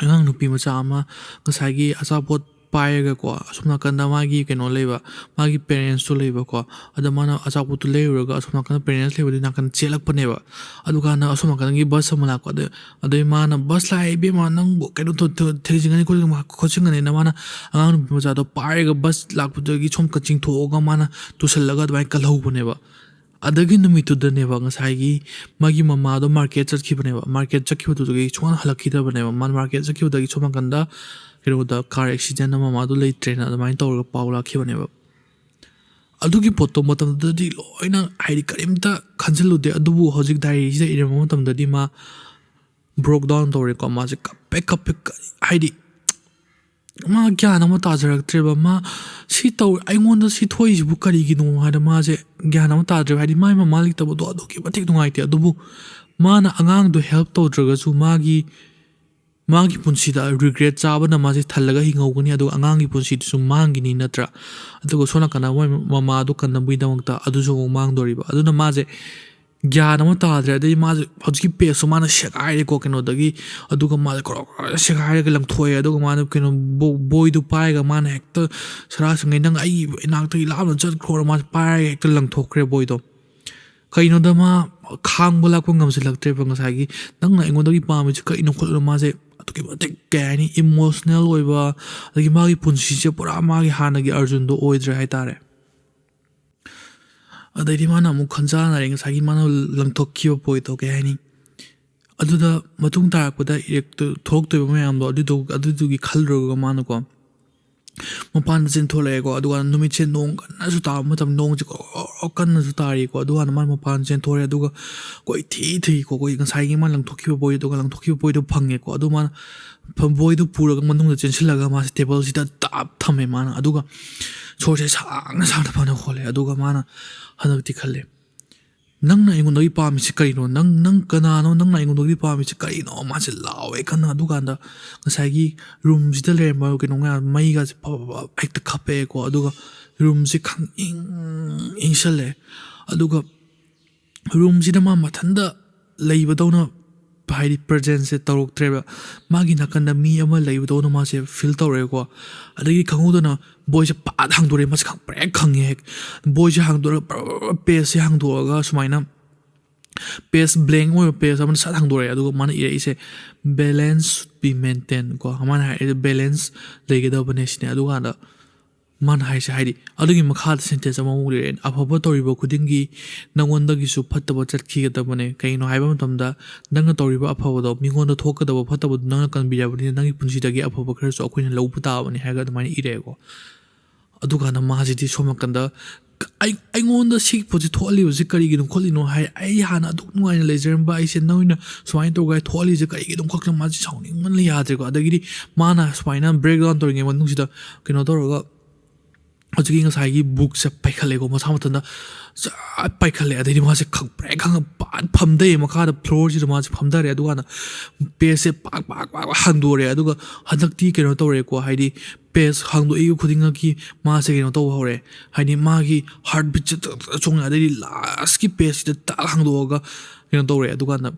ꯑꯉꯥꯡ ꯅꯨꯄꯤ ꯃꯆꯥ ꯑꯃ ꯉꯁꯥꯏꯒꯤ ꯑꯆꯥꯄꯣꯠ ꯄꯥꯏꯔꯒꯀꯣ, ꯑꯁꯣꯝ ꯅꯥꯀꯟꯗ ꯃꯥꯒꯤ ꯀꯩꯅꯣ ꯂꯩꯕ, ꯃꯥꯒꯤ parents ꯇꯣ ꯂꯩꯕꯀꯣ꯫ ꯑꯗ ꯃꯥꯅ ꯑꯆꯥꯄꯣꯠꯇꯨ ꯂꯩꯔꯨꯔꯒ ꯑꯁꯣꯝ ꯅꯥꯀꯟꯗ parents ꯂꯩꯕꯗꯨꯒꯤ ꯅꯥꯀꯟ ꯆꯦꯜꯂꯛꯄꯅꯦꯕ꯫ ꯑꯗꯨꯀꯥꯟꯗ ꯑꯁꯣꯝ ꯅꯥꯀꯟꯗꯒꯤ bus ꯑꯃ ꯂꯥꯛꯄ꯫ ꯑꯗ-, ꯑꯗꯩ ꯃꯥꯅ, "Bus ꯂꯥꯛꯑꯦ ꯏꯕꯦꯝꯃ, ꯅꯪꯕꯨ ꯀꯩꯅꯣ ꯇꯧ-, ꯇꯧ-, ꯊꯦꯡꯖꯤꯟꯒꯅꯤ ꯈꯣꯠꯆꯤꯟꯒꯅꯤ", ꯈꯣꯠꯆꯤꯟꯒꯅꯤꯅ ꯃꯥꯅ ꯑꯉꯥꯡ ꯅꯨꯄꯤ ꯃꯆꯥꯗꯣ ꯄꯥꯏꯔꯒ bus ꯂꯥꯛꯄꯗꯒꯤ ꯁꯣꯝ ꯀ-, ꯆꯤꯡꯊꯣꯛꯑꯒ ꯃꯥꯅ ꯇꯨꯁꯜꯂꯒ ꯑꯗꯨꯃꯥꯏꯅ ꯀꯜꯍꯧꯕꯅꯦꯕ꯫ ꯑꯗꯒꯤ ꯅꯨꯃꯤꯠꯇꯨꯗꯅꯦꯕ ꯉꯁꯥꯏꯒꯤ ꯃꯥꯒꯤ ꯃꯃꯥꯗꯣ market ꯆꯠꯈꯤꯕꯅꯦꯕ꯫ Market ꯆꯠꯈꯤꯕꯗꯨꯗꯒꯤ ꯁꯨꯡꯍꯟ ꯍꯜꯂꯛꯈꯤꯗꯕꯅꯦꯕ꯫ ꯃꯥ market ꯆꯠꯈꯤꯕꯗꯒꯤ ꯁꯣꯝ ꯅꯥꯀꯟꯗ ꯀꯩꯅꯣꯗ car accident ꯇ ꯃꯃꯥꯗꯣ ꯂꯩꯇ꯭ꯔꯦꯅ ꯑꯗꯨꯃꯥꯏꯅ ꯇꯧꯔꯒ ꯄꯥꯎ ꯂꯥꯛꯈꯤꯕꯅꯦꯕ꯫ ꯑꯗꯨꯒꯤ ꯄꯣꯠꯇꯣ ꯃꯇꯝꯗꯨꯗꯗꯤ ꯂꯣꯏꯅ, ꯍꯥꯏꯗꯤ, ꯀꯔꯤꯝꯇ ꯈꯟꯖꯤꯜꯂꯨꯗꯦ꯫ ꯑꯗꯨꯕꯨ ꯍꯧꯖꯤꯛ diary ꯁꯤꯗ ꯏꯔꯝꯕ ꯃꯇꯝꯗꯗꯤ ꯃꯥ broke down ꯇꯧꯔꯦꯀꯣ꯫ ꯃꯥꯁꯦ ꯀꯞꯄꯦ, ꯀꯞꯄꯦ, ꯀ-, ꯍꯥꯏꯗꯤ, ꯃꯥ ꯒ꯭ꯌꯥꯟ ꯑꯃ ꯇꯥꯖꯔꯛꯇ꯭ꯔꯦꯕ꯫ ꯃꯥ ꯁꯤ ꯇꯧ-, ꯑꯩꯉꯣꯟꯗ ꯁꯤ ꯊꯣꯛꯏꯁꯤꯕꯨ ꯀꯔꯤꯒꯤꯅꯣ ꯍꯥꯏꯅ ꯃꯥꯁꯦ ꯒ꯭ꯌꯥꯟ ꯑꯃ ꯇꯥꯗ꯭ꯔꯦꯕ꯫ ꯍꯥꯏꯗꯤ, ꯃꯥꯏ ꯃꯃꯥ ꯂꯩꯇꯕꯗꯣ ꯑꯗꯨꯛꯀꯤ ꯃꯇꯤꯛ ꯅꯨꯡꯉꯥꯏꯇꯦ꯫ ꯑꯗꯨꯕꯨ ꯃꯥꯅ ꯑꯉꯥꯡꯗꯣ help ꯇꯧꯗ꯭ꯔꯒꯁꯨ ꯃꯥꯒꯤ, ꯃꯥꯒꯤ ꯄꯨꯟꯁꯤꯗ regret ꯆꯥꯕꯅ ꯃꯥꯁꯦ ꯊꯜꯂꯒ ꯍꯤꯡꯍꯧꯒꯅꯤ, ꯑꯗꯨꯒ ꯑꯉꯥꯡꯒꯤ ꯄꯨꯟꯁꯤꯗꯨꯁꯨ ꯃꯥꯡꯒꯤꯅꯤ, ꯅꯠꯇ꯭ꯔꯥ? ꯑꯗꯨꯒ ꯁꯣꯝ ꯅꯥꯀꯟꯗ ꯃꯣꯏ ꯃꯃꯥꯗꯣ ꯀꯟꯅꯕꯒꯤꯗꯃꯛꯇ ꯑꯗꯨꯁꯨ ꯑꯃꯨꯛ ꯃꯥꯡꯗꯣꯔꯤꯕ꯫ ꯑꯗꯨꯅ ꯃꯥꯁꯦ ꯒ꯭ꯌꯥꯟ ꯑꯃ ꯇꯥꯗ꯭ꯔꯦ꯫ ꯑꯗꯩ ꯃꯥꯁꯦ ꯍꯧꯖꯤꯛꯀꯤ page ꯇꯣ ꯃꯥꯅ ꯁꯦꯒꯥꯏꯔꯦꯀꯣ ꯀꯩꯅꯣꯗꯒꯤ, ꯑꯗꯨꯒ ꯃꯥꯁꯦ ꯀꯣꯔꯣ ꯀꯣꯔꯣ ꯁꯦꯒꯥꯏꯔꯒ ꯂꯪꯊꯣꯛꯑꯦ꯫ ꯑꯗꯨꯒ ꯃꯥꯅ ꯀꯩꯅꯣ ꯕꯣ-, ꯕꯣꯏꯗꯣ ꯄꯥꯏꯔꯒ ꯃꯥꯅ ꯍꯦꯛꯇ ꯁꯔꯥꯁꯪꯉꯩ, "ꯅꯪ ꯑꯩꯒꯤ ꯏꯅꯥꯛꯇꯒꯤ ꯂꯥꯞꯅ ꯆꯠꯈ꯭ꯔꯣꯅ" ꯃꯥꯁꯦ ꯄꯥꯏꯔꯒ ꯍꯦꯛꯇ ꯂꯪꯊꯣꯛꯈ꯭ꯔꯦ ꯕꯣꯏꯗꯣ꯫ ꯀꯩꯅꯣꯗ ꯃꯥ ꯈꯥꯡꯕ ꯂꯥꯛꯄ ꯉꯝꯁꯤꯜꯂꯛꯇ꯭ꯔꯦꯕ꯫ ꯉꯁꯥꯏꯒꯤ "ꯅꯪꯅ ꯑꯩꯉꯣꯟꯗꯒꯤ ꯄꯥꯝꯃꯤꯁꯦ ꯀꯩꯅꯣ?" ꯈꯣꯠꯂꯣ, ꯃꯥꯁꯦ ꯑꯗꯨꯛꯀꯤ ꯃꯇꯤꯛ, ꯀꯩ ꯍꯥꯏꯅꯤ, emotional ꯑꯣꯏꯕ, ꯑꯗꯒꯤ ꯃꯥꯒꯤ ꯄꯨꯟꯁꯤꯁꯦ ꯄꯨꯔꯥ ꯃꯥꯒꯤ ꯍꯥꯟꯅꯒꯤ ꯑꯔꯖꯨꯟꯗꯣ ꯑꯣꯏꯗ꯭ꯔꯦ ꯍꯥꯏꯇꯥꯔꯦ꯫ ꯑꯗꯩꯗꯤ ꯃꯥꯅ ꯑꯃꯨꯛ ꯈꯟꯖꯥꯟꯅꯔꯦ ꯉꯁꯥꯏꯒꯤ ꯃꯥꯅ ꯂꯪꯊꯣꯛꯈꯤꯕ ꯕꯣꯏꯗꯣ, ꯀꯩ ꯍꯥꯏꯅꯤ, ꯑꯗꯨꯗ ꯃꯇꯨꯡ ꯇꯥꯔꯛꯄꯗ ꯏꯔꯦꯛꯇ-, ꯊꯣꯛꯂꯛꯇꯣꯏꯕ ꯃꯌꯥꯝꯗꯣ ꯑꯗꯨꯗꯨ-, ꯑꯗꯨꯗꯨꯒꯤ ꯈꯜꯂꯨꯔꯒ ꯃꯥꯅꯀꯣ ꯃꯄꯥꯟꯗ ꯆꯦꯟꯊꯣꯔꯛꯑꯦꯀꯣ꯫ ꯑꯗꯨꯀꯥꯟꯗ ꯅꯨꯃꯤꯠꯁꯦ ꯅꯣꯡ ꯀꯟꯅꯁꯨ ꯇꯥꯕ ꯃꯇꯝ, ꯅꯣꯡꯁꯦ ꯀꯣ-, ꯀꯣ-, ꯀꯟꯅꯁꯨ ꯇꯥꯔꯤꯀꯣ꯫ ꯑꯗꯨꯀꯥꯟꯗ ꯃꯥꯅ ꯃꯄꯥꯟ ꯆꯦꯟꯊꯣꯔꯛꯑꯦ, ꯑꯗꯨꯒ ꯀꯣꯏꯊꯤ ꯊꯤꯀꯣ, ꯑꯩꯈꯣꯏ ꯉꯁꯥꯏꯒꯤ ꯃꯥꯅ ꯂꯪꯊꯣꯛꯈꯤꯕ ꯕꯣꯏꯗꯣ, ꯑꯗꯨꯒ ꯂꯪꯊꯣꯛꯈꯤꯕ ꯕꯣꯏꯗꯣ ꯐꯪꯉꯦꯀꯣ꯫ ꯑꯗꯨ ꯃꯥꯅ ꯐ-, ꯕꯣꯏꯗꯣ ꯄꯨꯔꯒ ꯃꯅꯨꯡꯗ ꯆꯦꯟꯁꯤꯜꯂꯒ ꯃꯥꯁꯦ table ꯁꯤꯗ ꯇꯥꯞ ꯊꯝꯃꯦ ꯃꯥꯅ꯫ ꯑꯗꯨꯒ ꯁꯣꯔꯁꯦ ꯁꯥꯡꯅ ꯁꯥꯡꯅ ꯐꯅ ꯍꯣꯜꯂꯦ꯫ ꯑꯗꯨꯒ ꯃꯥꯅ ꯍꯟꯗꯛꯇꯤ ꯈꯜꯂꯦ, "ꯅꯪꯅ ꯑꯩꯉꯣꯟꯗꯒꯤ ꯄꯥꯝꯃꯤꯁꯤ ꯀꯔꯤꯅꯣ? ꯅꯪ, ꯅꯪ ꯀꯅꯥꯅꯣ? ꯅꯪꯅ ꯑꯩꯉꯣꯟꯗꯒꯤ ꯄꯥꯝꯃꯤꯁꯤ ꯀꯔꯤꯅꯣ?" ꯃꯥꯁꯦ ꯂꯥꯎꯋꯦ ꯀꯟꯅ꯫ ꯑꯗꯨꯀꯥꯟꯗ ꯉꯁꯥꯏꯒꯤ room ꯁꯤꯗ ꯂꯩꯔꯝꯕ ꯀꯩꯅꯣ ꯃꯌꯥꯝ, ꯃꯩꯒꯁꯦ ꯐ-, ꯐ-, ꯐ-, ꯍꯦꯛꯇ ꯈꯞꯄꯛꯑꯦꯀꯣ꯫ ꯑꯗꯨꯒ room ꯁꯦ ꯈꯪꯏꯪ ꯏꯪꯁꯜꯂꯦ꯫ ꯑꯗꯨꯒ ꯔꯨꯝꯁꯤꯗ ꯃꯥ ꯃꯊꯟꯇ ꯂꯩꯕꯗꯧꯅ, ꯍꯥꯏꯗꯤ ꯄ꯭ꯔꯖꯦꯟꯁꯁꯦ ꯇꯧꯔꯛꯇ꯭ꯔꯦꯕ꯫ ꯃꯥꯒꯤ ꯅꯥꯀꯟꯗ ꯃꯤ ꯑꯃ ꯂꯩꯕꯗꯧꯅ ꯃꯥꯁꯦ ꯐꯤꯜ ꯇꯧꯔꯛꯑꯦꯀꯣ꯫ ꯑꯗꯒꯤ ꯈꯪꯍꯧꯗꯅ ꯕꯣꯏꯁꯦ ꯄꯥꯠ ꯍꯥꯡꯗꯣꯔꯛꯑꯦ꯫ ꯃꯁꯤ ꯈꯪꯄ꯭ꯔꯦꯛ ꯈꯪꯉꯦ ꯍꯦꯛ꯫ ꯕꯣꯏꯁꯦ ꯍꯥꯡꯗꯣꯔꯒ ꯄꯦꯖꯁꯦ ꯍꯥꯡꯗꯣꯛꯑꯒ ꯁꯨꯃꯥꯏꯅ ꯄꯦꯖ ꯕ꯭ꯂꯦꯡ ꯑꯣꯏꯕ ꯄꯦꯖ ꯑꯃꯅ ꯁꯠ ꯍꯥꯡꯗꯣꯔꯛꯑꯦ꯫ ꯑꯗꯨꯒ ꯃꯥꯅ ꯏꯔꯛꯏꯁꯦ, "Balance should be maintained" ꯀꯣ꯫ ꯃꯥꯅ ꯍꯥꯏꯔꯛꯏꯁꯦ, "ꯕꯦꯂꯦꯟꯁ ꯂꯩꯒꯗꯕꯅꯦ" ꯁꯤꯅꯦ꯫ ꯑꯗꯨꯀꯥꯟꯗ ꯃꯥꯅ ꯍꯥꯏꯁꯦ, ꯍꯥꯏꯗꯤ ꯑꯗꯨꯒꯤ ꯃꯈꯥꯗ ꯁꯦꯟꯇꯦꯟꯁ ꯑꯃꯃꯨꯛ ꯂꯩꯔꯛꯑꯦ, "ꯑꯐꯕ ꯇꯧꯔꯤꯕ ꯈꯨꯗꯤꯡꯒꯤ ꯅꯪꯉꯣꯟꯗꯒꯤꯁꯨ ꯐꯠꯇꯕ ꯆꯠꯈꯤꯒꯗꯕꯅꯦ꯫ ꯀꯩꯒꯤꯅꯣ ꯍꯥꯏꯕ ꯃꯇꯝꯗ ꯅꯪꯅ ꯇꯧꯔꯤꯕ ꯑꯐꯕꯗꯣ ꯃꯤꯉꯣꯟꯗ ꯊꯣꯛꯀꯗꯕ ꯐꯠꯇꯕꯗꯨ ꯅꯪꯅ ꯀꯟꯕꯤꯔꯕꯅꯤꯅ ꯅꯪꯒꯤ ꯄꯨꯟꯁꯤꯗꯒꯤ ꯑꯐꯕ ꯈꯔꯁꯨ ꯑꯩꯈꯣꯏꯅ ꯂꯧꯕ ꯇꯥꯕꯅꯤ" ꯍꯥꯏꯔꯒ ꯑꯗꯨꯃꯥꯏꯅ ꯏꯔꯛꯑꯦꯀꯣ꯫ ꯑꯗꯨꯀꯥꯟꯗ ꯃꯥꯁꯤꯗꯤ ꯁꯣꯝ ꯅꯥꯀꯟꯗ, "ꯑꯩ, ꯑꯩꯉꯣꯟꯗ ꯁꯤꯒꯤ ꯄꯣꯠꯁꯤ ꯊꯣꯛꯍꯜꯂꯤꯕꯁꯤ ꯀꯔꯤꯒꯤꯅꯣ ꯈꯣꯠꯂꯤꯅꯣ?" ꯍꯥꯏ, "ꯑꯩ ꯍꯥꯟꯅ ꯑꯗꯨꯛ ꯅꯨꯡꯉꯥꯏꯅ ꯂꯩꯖꯔꯝꯕ ꯑꯩꯁꯦ ꯅꯣꯏꯅ ꯁꯨꯃꯥꯏꯅ ꯇꯧꯔꯒ ꯊꯣꯛꯍꯜꯂꯤꯁꯦ ꯀꯔꯤꯒꯤꯅꯣ?" ꯈꯣꯠꯂꯤꯅꯣ ꯃꯥꯁꯤ ꯁꯥꯎꯅꯤꯡꯃꯟꯅ ꯌꯥꯗ꯭ꯔꯦꯀꯣ꯫ ꯑꯗꯒꯤꯗꯤ ꯃꯥꯅ ꯁꯨꯃꯥꯏꯅ ꯕ꯭ꯔꯦꯛ ꯗꯥꯎꯟ ꯇꯧꯔꯤꯉꯩ ꯃꯅꯨꯡꯁꯤꯗ ꯀꯩꯅꯣ ꯇꯧꯔꯒ ꯍꯧꯖꯤꯛꯀꯤ ꯉꯁꯥꯏꯒꯤ ꯕꯨꯛꯁꯦ ꯄꯥꯏꯈꯠꯂꯦꯀꯣ, ꯃꯁꯥ ꯃꯊꯟꯇ ꯖꯠ ꯄꯥꯏꯈꯠꯂꯦ꯫ ꯑꯗꯩꯗꯤ ꯃꯥꯁꯦ ꯈꯪꯄ꯭ꯔꯦꯛ ꯈꯪꯉ ꯄꯥꯠ ꯐꯝꯊꯩꯌꯦ, ꯃꯈꯥꯗ ꯐ꯭ꯂꯣꯔꯁꯤꯗ ꯃꯥꯁꯦ ꯐꯝꯊꯔꯦ꯫ ꯑꯗꯨꯀꯥꯟꯗ ꯄꯦꯖꯁꯦ ꯄꯥꯛ ꯄꯥꯛ ꯄꯥꯛ ꯍꯥꯡꯗꯣꯔꯛꯑꯦ꯫ ꯑꯗꯨꯒ ꯍꯟꯗꯛꯇꯤ ꯀꯩꯅꯣ ꯇꯧꯔꯦꯀꯣ, ꯍꯥꯏꯗꯤ ꯄꯦꯖ ꯍꯥꯡꯗꯣꯛꯏꯕ ꯈꯨꯗꯤꯡꯃꯛꯀꯤ ꯃꯥꯁꯦ ꯀꯩꯅꯣ ꯇꯧꯕ ꯍꯧꯔꯦ, ꯍꯥꯏꯗꯤ ꯃꯥꯒꯤ ꯍꯥꯔꯠ ꯕꯤꯠꯁꯦ ꯇꯛ ꯇꯛ ꯆꯣꯡꯉꯦ꯫ ꯑꯗꯩꯗꯤ ꯂꯥꯁꯀꯤ ꯄꯦꯖꯁꯤꯗ ꯇꯥꯛ ꯍꯥꯡꯗꯣꯛꯑꯒ ꯀꯩꯅꯣ ꯇꯧꯔꯦ꯫ ꯑꯗꯨꯀꯥꯟꯗ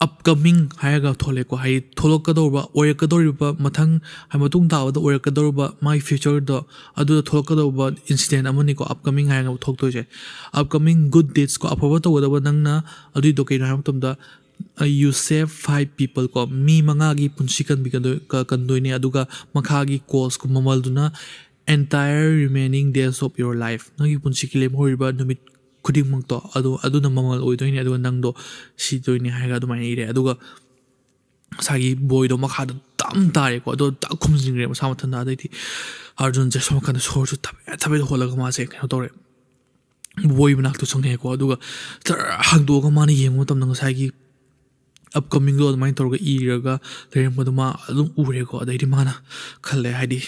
ꯑꯞꯀꯃꯤꯡ ꯍꯥꯏꯔꯒ ꯊꯣꯛꯂꯛꯑꯦꯀꯣ, ꯍꯥꯏꯗꯤ ꯊꯣꯛꯂꯛꯀꯗꯧꯔꯤꯕ, ꯑꯣꯏꯔꯛꯀꯗꯧꯔꯤꯕ ꯃꯊꯪ, ꯍꯥꯏ, ꯃꯇꯨꯡ ꯇꯥꯕꯗ ꯑꯣꯏꯔꯛꯀꯗꯧꯔꯤꯕ ꯃꯥꯒꯤ ꯐ꯭ꯌꯨꯆꯔꯗꯣ, ꯑꯗꯨꯗ ꯊꯣꯛꯂꯛꯀꯗꯧꯕ ꯏꯟꯁꯤꯗꯦꯟ ꯑꯃꯅꯤꯀꯣ ꯑꯞꯀꯃꯤꯡ ꯍꯥꯏꯔꯒ ꯊꯣꯛꯇꯣꯏꯁꯦ꯫ ꯑꯞꯀꯃꯤꯡ ꯒꯨꯗ ꯗꯤꯠꯁꯀꯣ, ꯑꯐꯕ ꯇꯧꯒꯗꯕ ꯅꯪꯅ, ꯑꯗꯨꯏꯗꯣ ꯀꯩꯅꯣ ꯍꯥꯏꯕ ꯃꯇꯝꯗ, "You save five people" ꯀꯣ, ꯃꯤ ꯃꯉꯥꯒꯤ ꯄꯨꯟꯁꯤ ꯀꯟꯕꯤꯒꯗꯣꯏ-, ꯀ-, ꯀꯟꯗꯣꯏꯅꯦ꯫ ꯑꯗꯨꯒ ꯃꯈꯥꯒꯤ ꯀꯣꯁꯀꯨꯝꯕ ꯃꯃꯜꯗꯨꯅ, "Entire remaining days of your life", ꯅꯪꯒꯤ ꯄꯨꯟꯁꯤꯒꯤ ꯂꯦꯝꯍꯧꯔꯤꯕ ꯅꯨꯃꯤꯠ ꯈꯨꯗꯤꯡꯃꯛꯇꯣ ꯑꯗꯨ, ꯑꯗꯨꯅ ꯃꯃꯜ ꯑꯣꯏꯗꯣꯏꯅꯦ, ꯑꯗꯨꯒ ꯅꯪꯗꯣ ꯁꯤꯗꯣꯏꯅꯦ ꯍꯥꯏꯔꯒ ꯑꯗꯨꯃꯥꯏꯅ ꯏꯔꯦ꯫ ꯑꯗꯨꯒ ꯉꯁꯥꯏꯒꯤ ꯕꯣꯏꯗꯣ ꯃꯈꯥꯗ ꯇꯝ ꯇꯥꯔꯦꯀꯣ, ꯑꯗꯣ ꯇꯛ ꯈꯨꯝꯖꯤꯟꯈ꯭ꯔꯦ ꯃꯁꯥ ꯃꯊꯟꯇ꯫ ꯑꯗꯩꯗꯤ ꯑꯥꯔꯖꯨꯟꯁꯦ ꯁꯣꯝ ꯅꯥꯀꯟꯗ ꯁꯣꯔꯁꯨ ꯊꯕꯦꯠ ꯊꯕꯦꯠ ꯍꯣꯜꯂꯒ ꯃꯥꯁꯦ ꯀꯩꯅꯣ ꯇꯧꯔꯦ, ꯕꯣꯏ ꯃꯅꯥꯛꯇ ꯆꯪꯉꯛꯑꯦꯀꯣ꯫ ꯑꯗꯨꯒ ꯇꯔ ꯍꯥꯡꯗꯣꯛꯑꯒ ꯃꯥꯅ ꯌꯦꯡꯕ ꯃꯇꯝꯗ ꯉꯁꯥꯏꯒꯤ ꯑꯞꯀꯃꯤꯡꯗꯣ ꯑꯗꯨꯃꯥꯏꯅ ꯇꯧꯔꯒ ꯏꯔꯒ ꯂꯩꯔꯝꯕꯗꯣ ꯃꯥ ꯑꯗꯨꯝ ꯎꯔꯦꯀꯣ꯫ ꯑꯗꯩꯗꯤ ꯃꯥꯅ ꯈꯜꯂꯦ, ꯍꯥꯏꯗꯤ,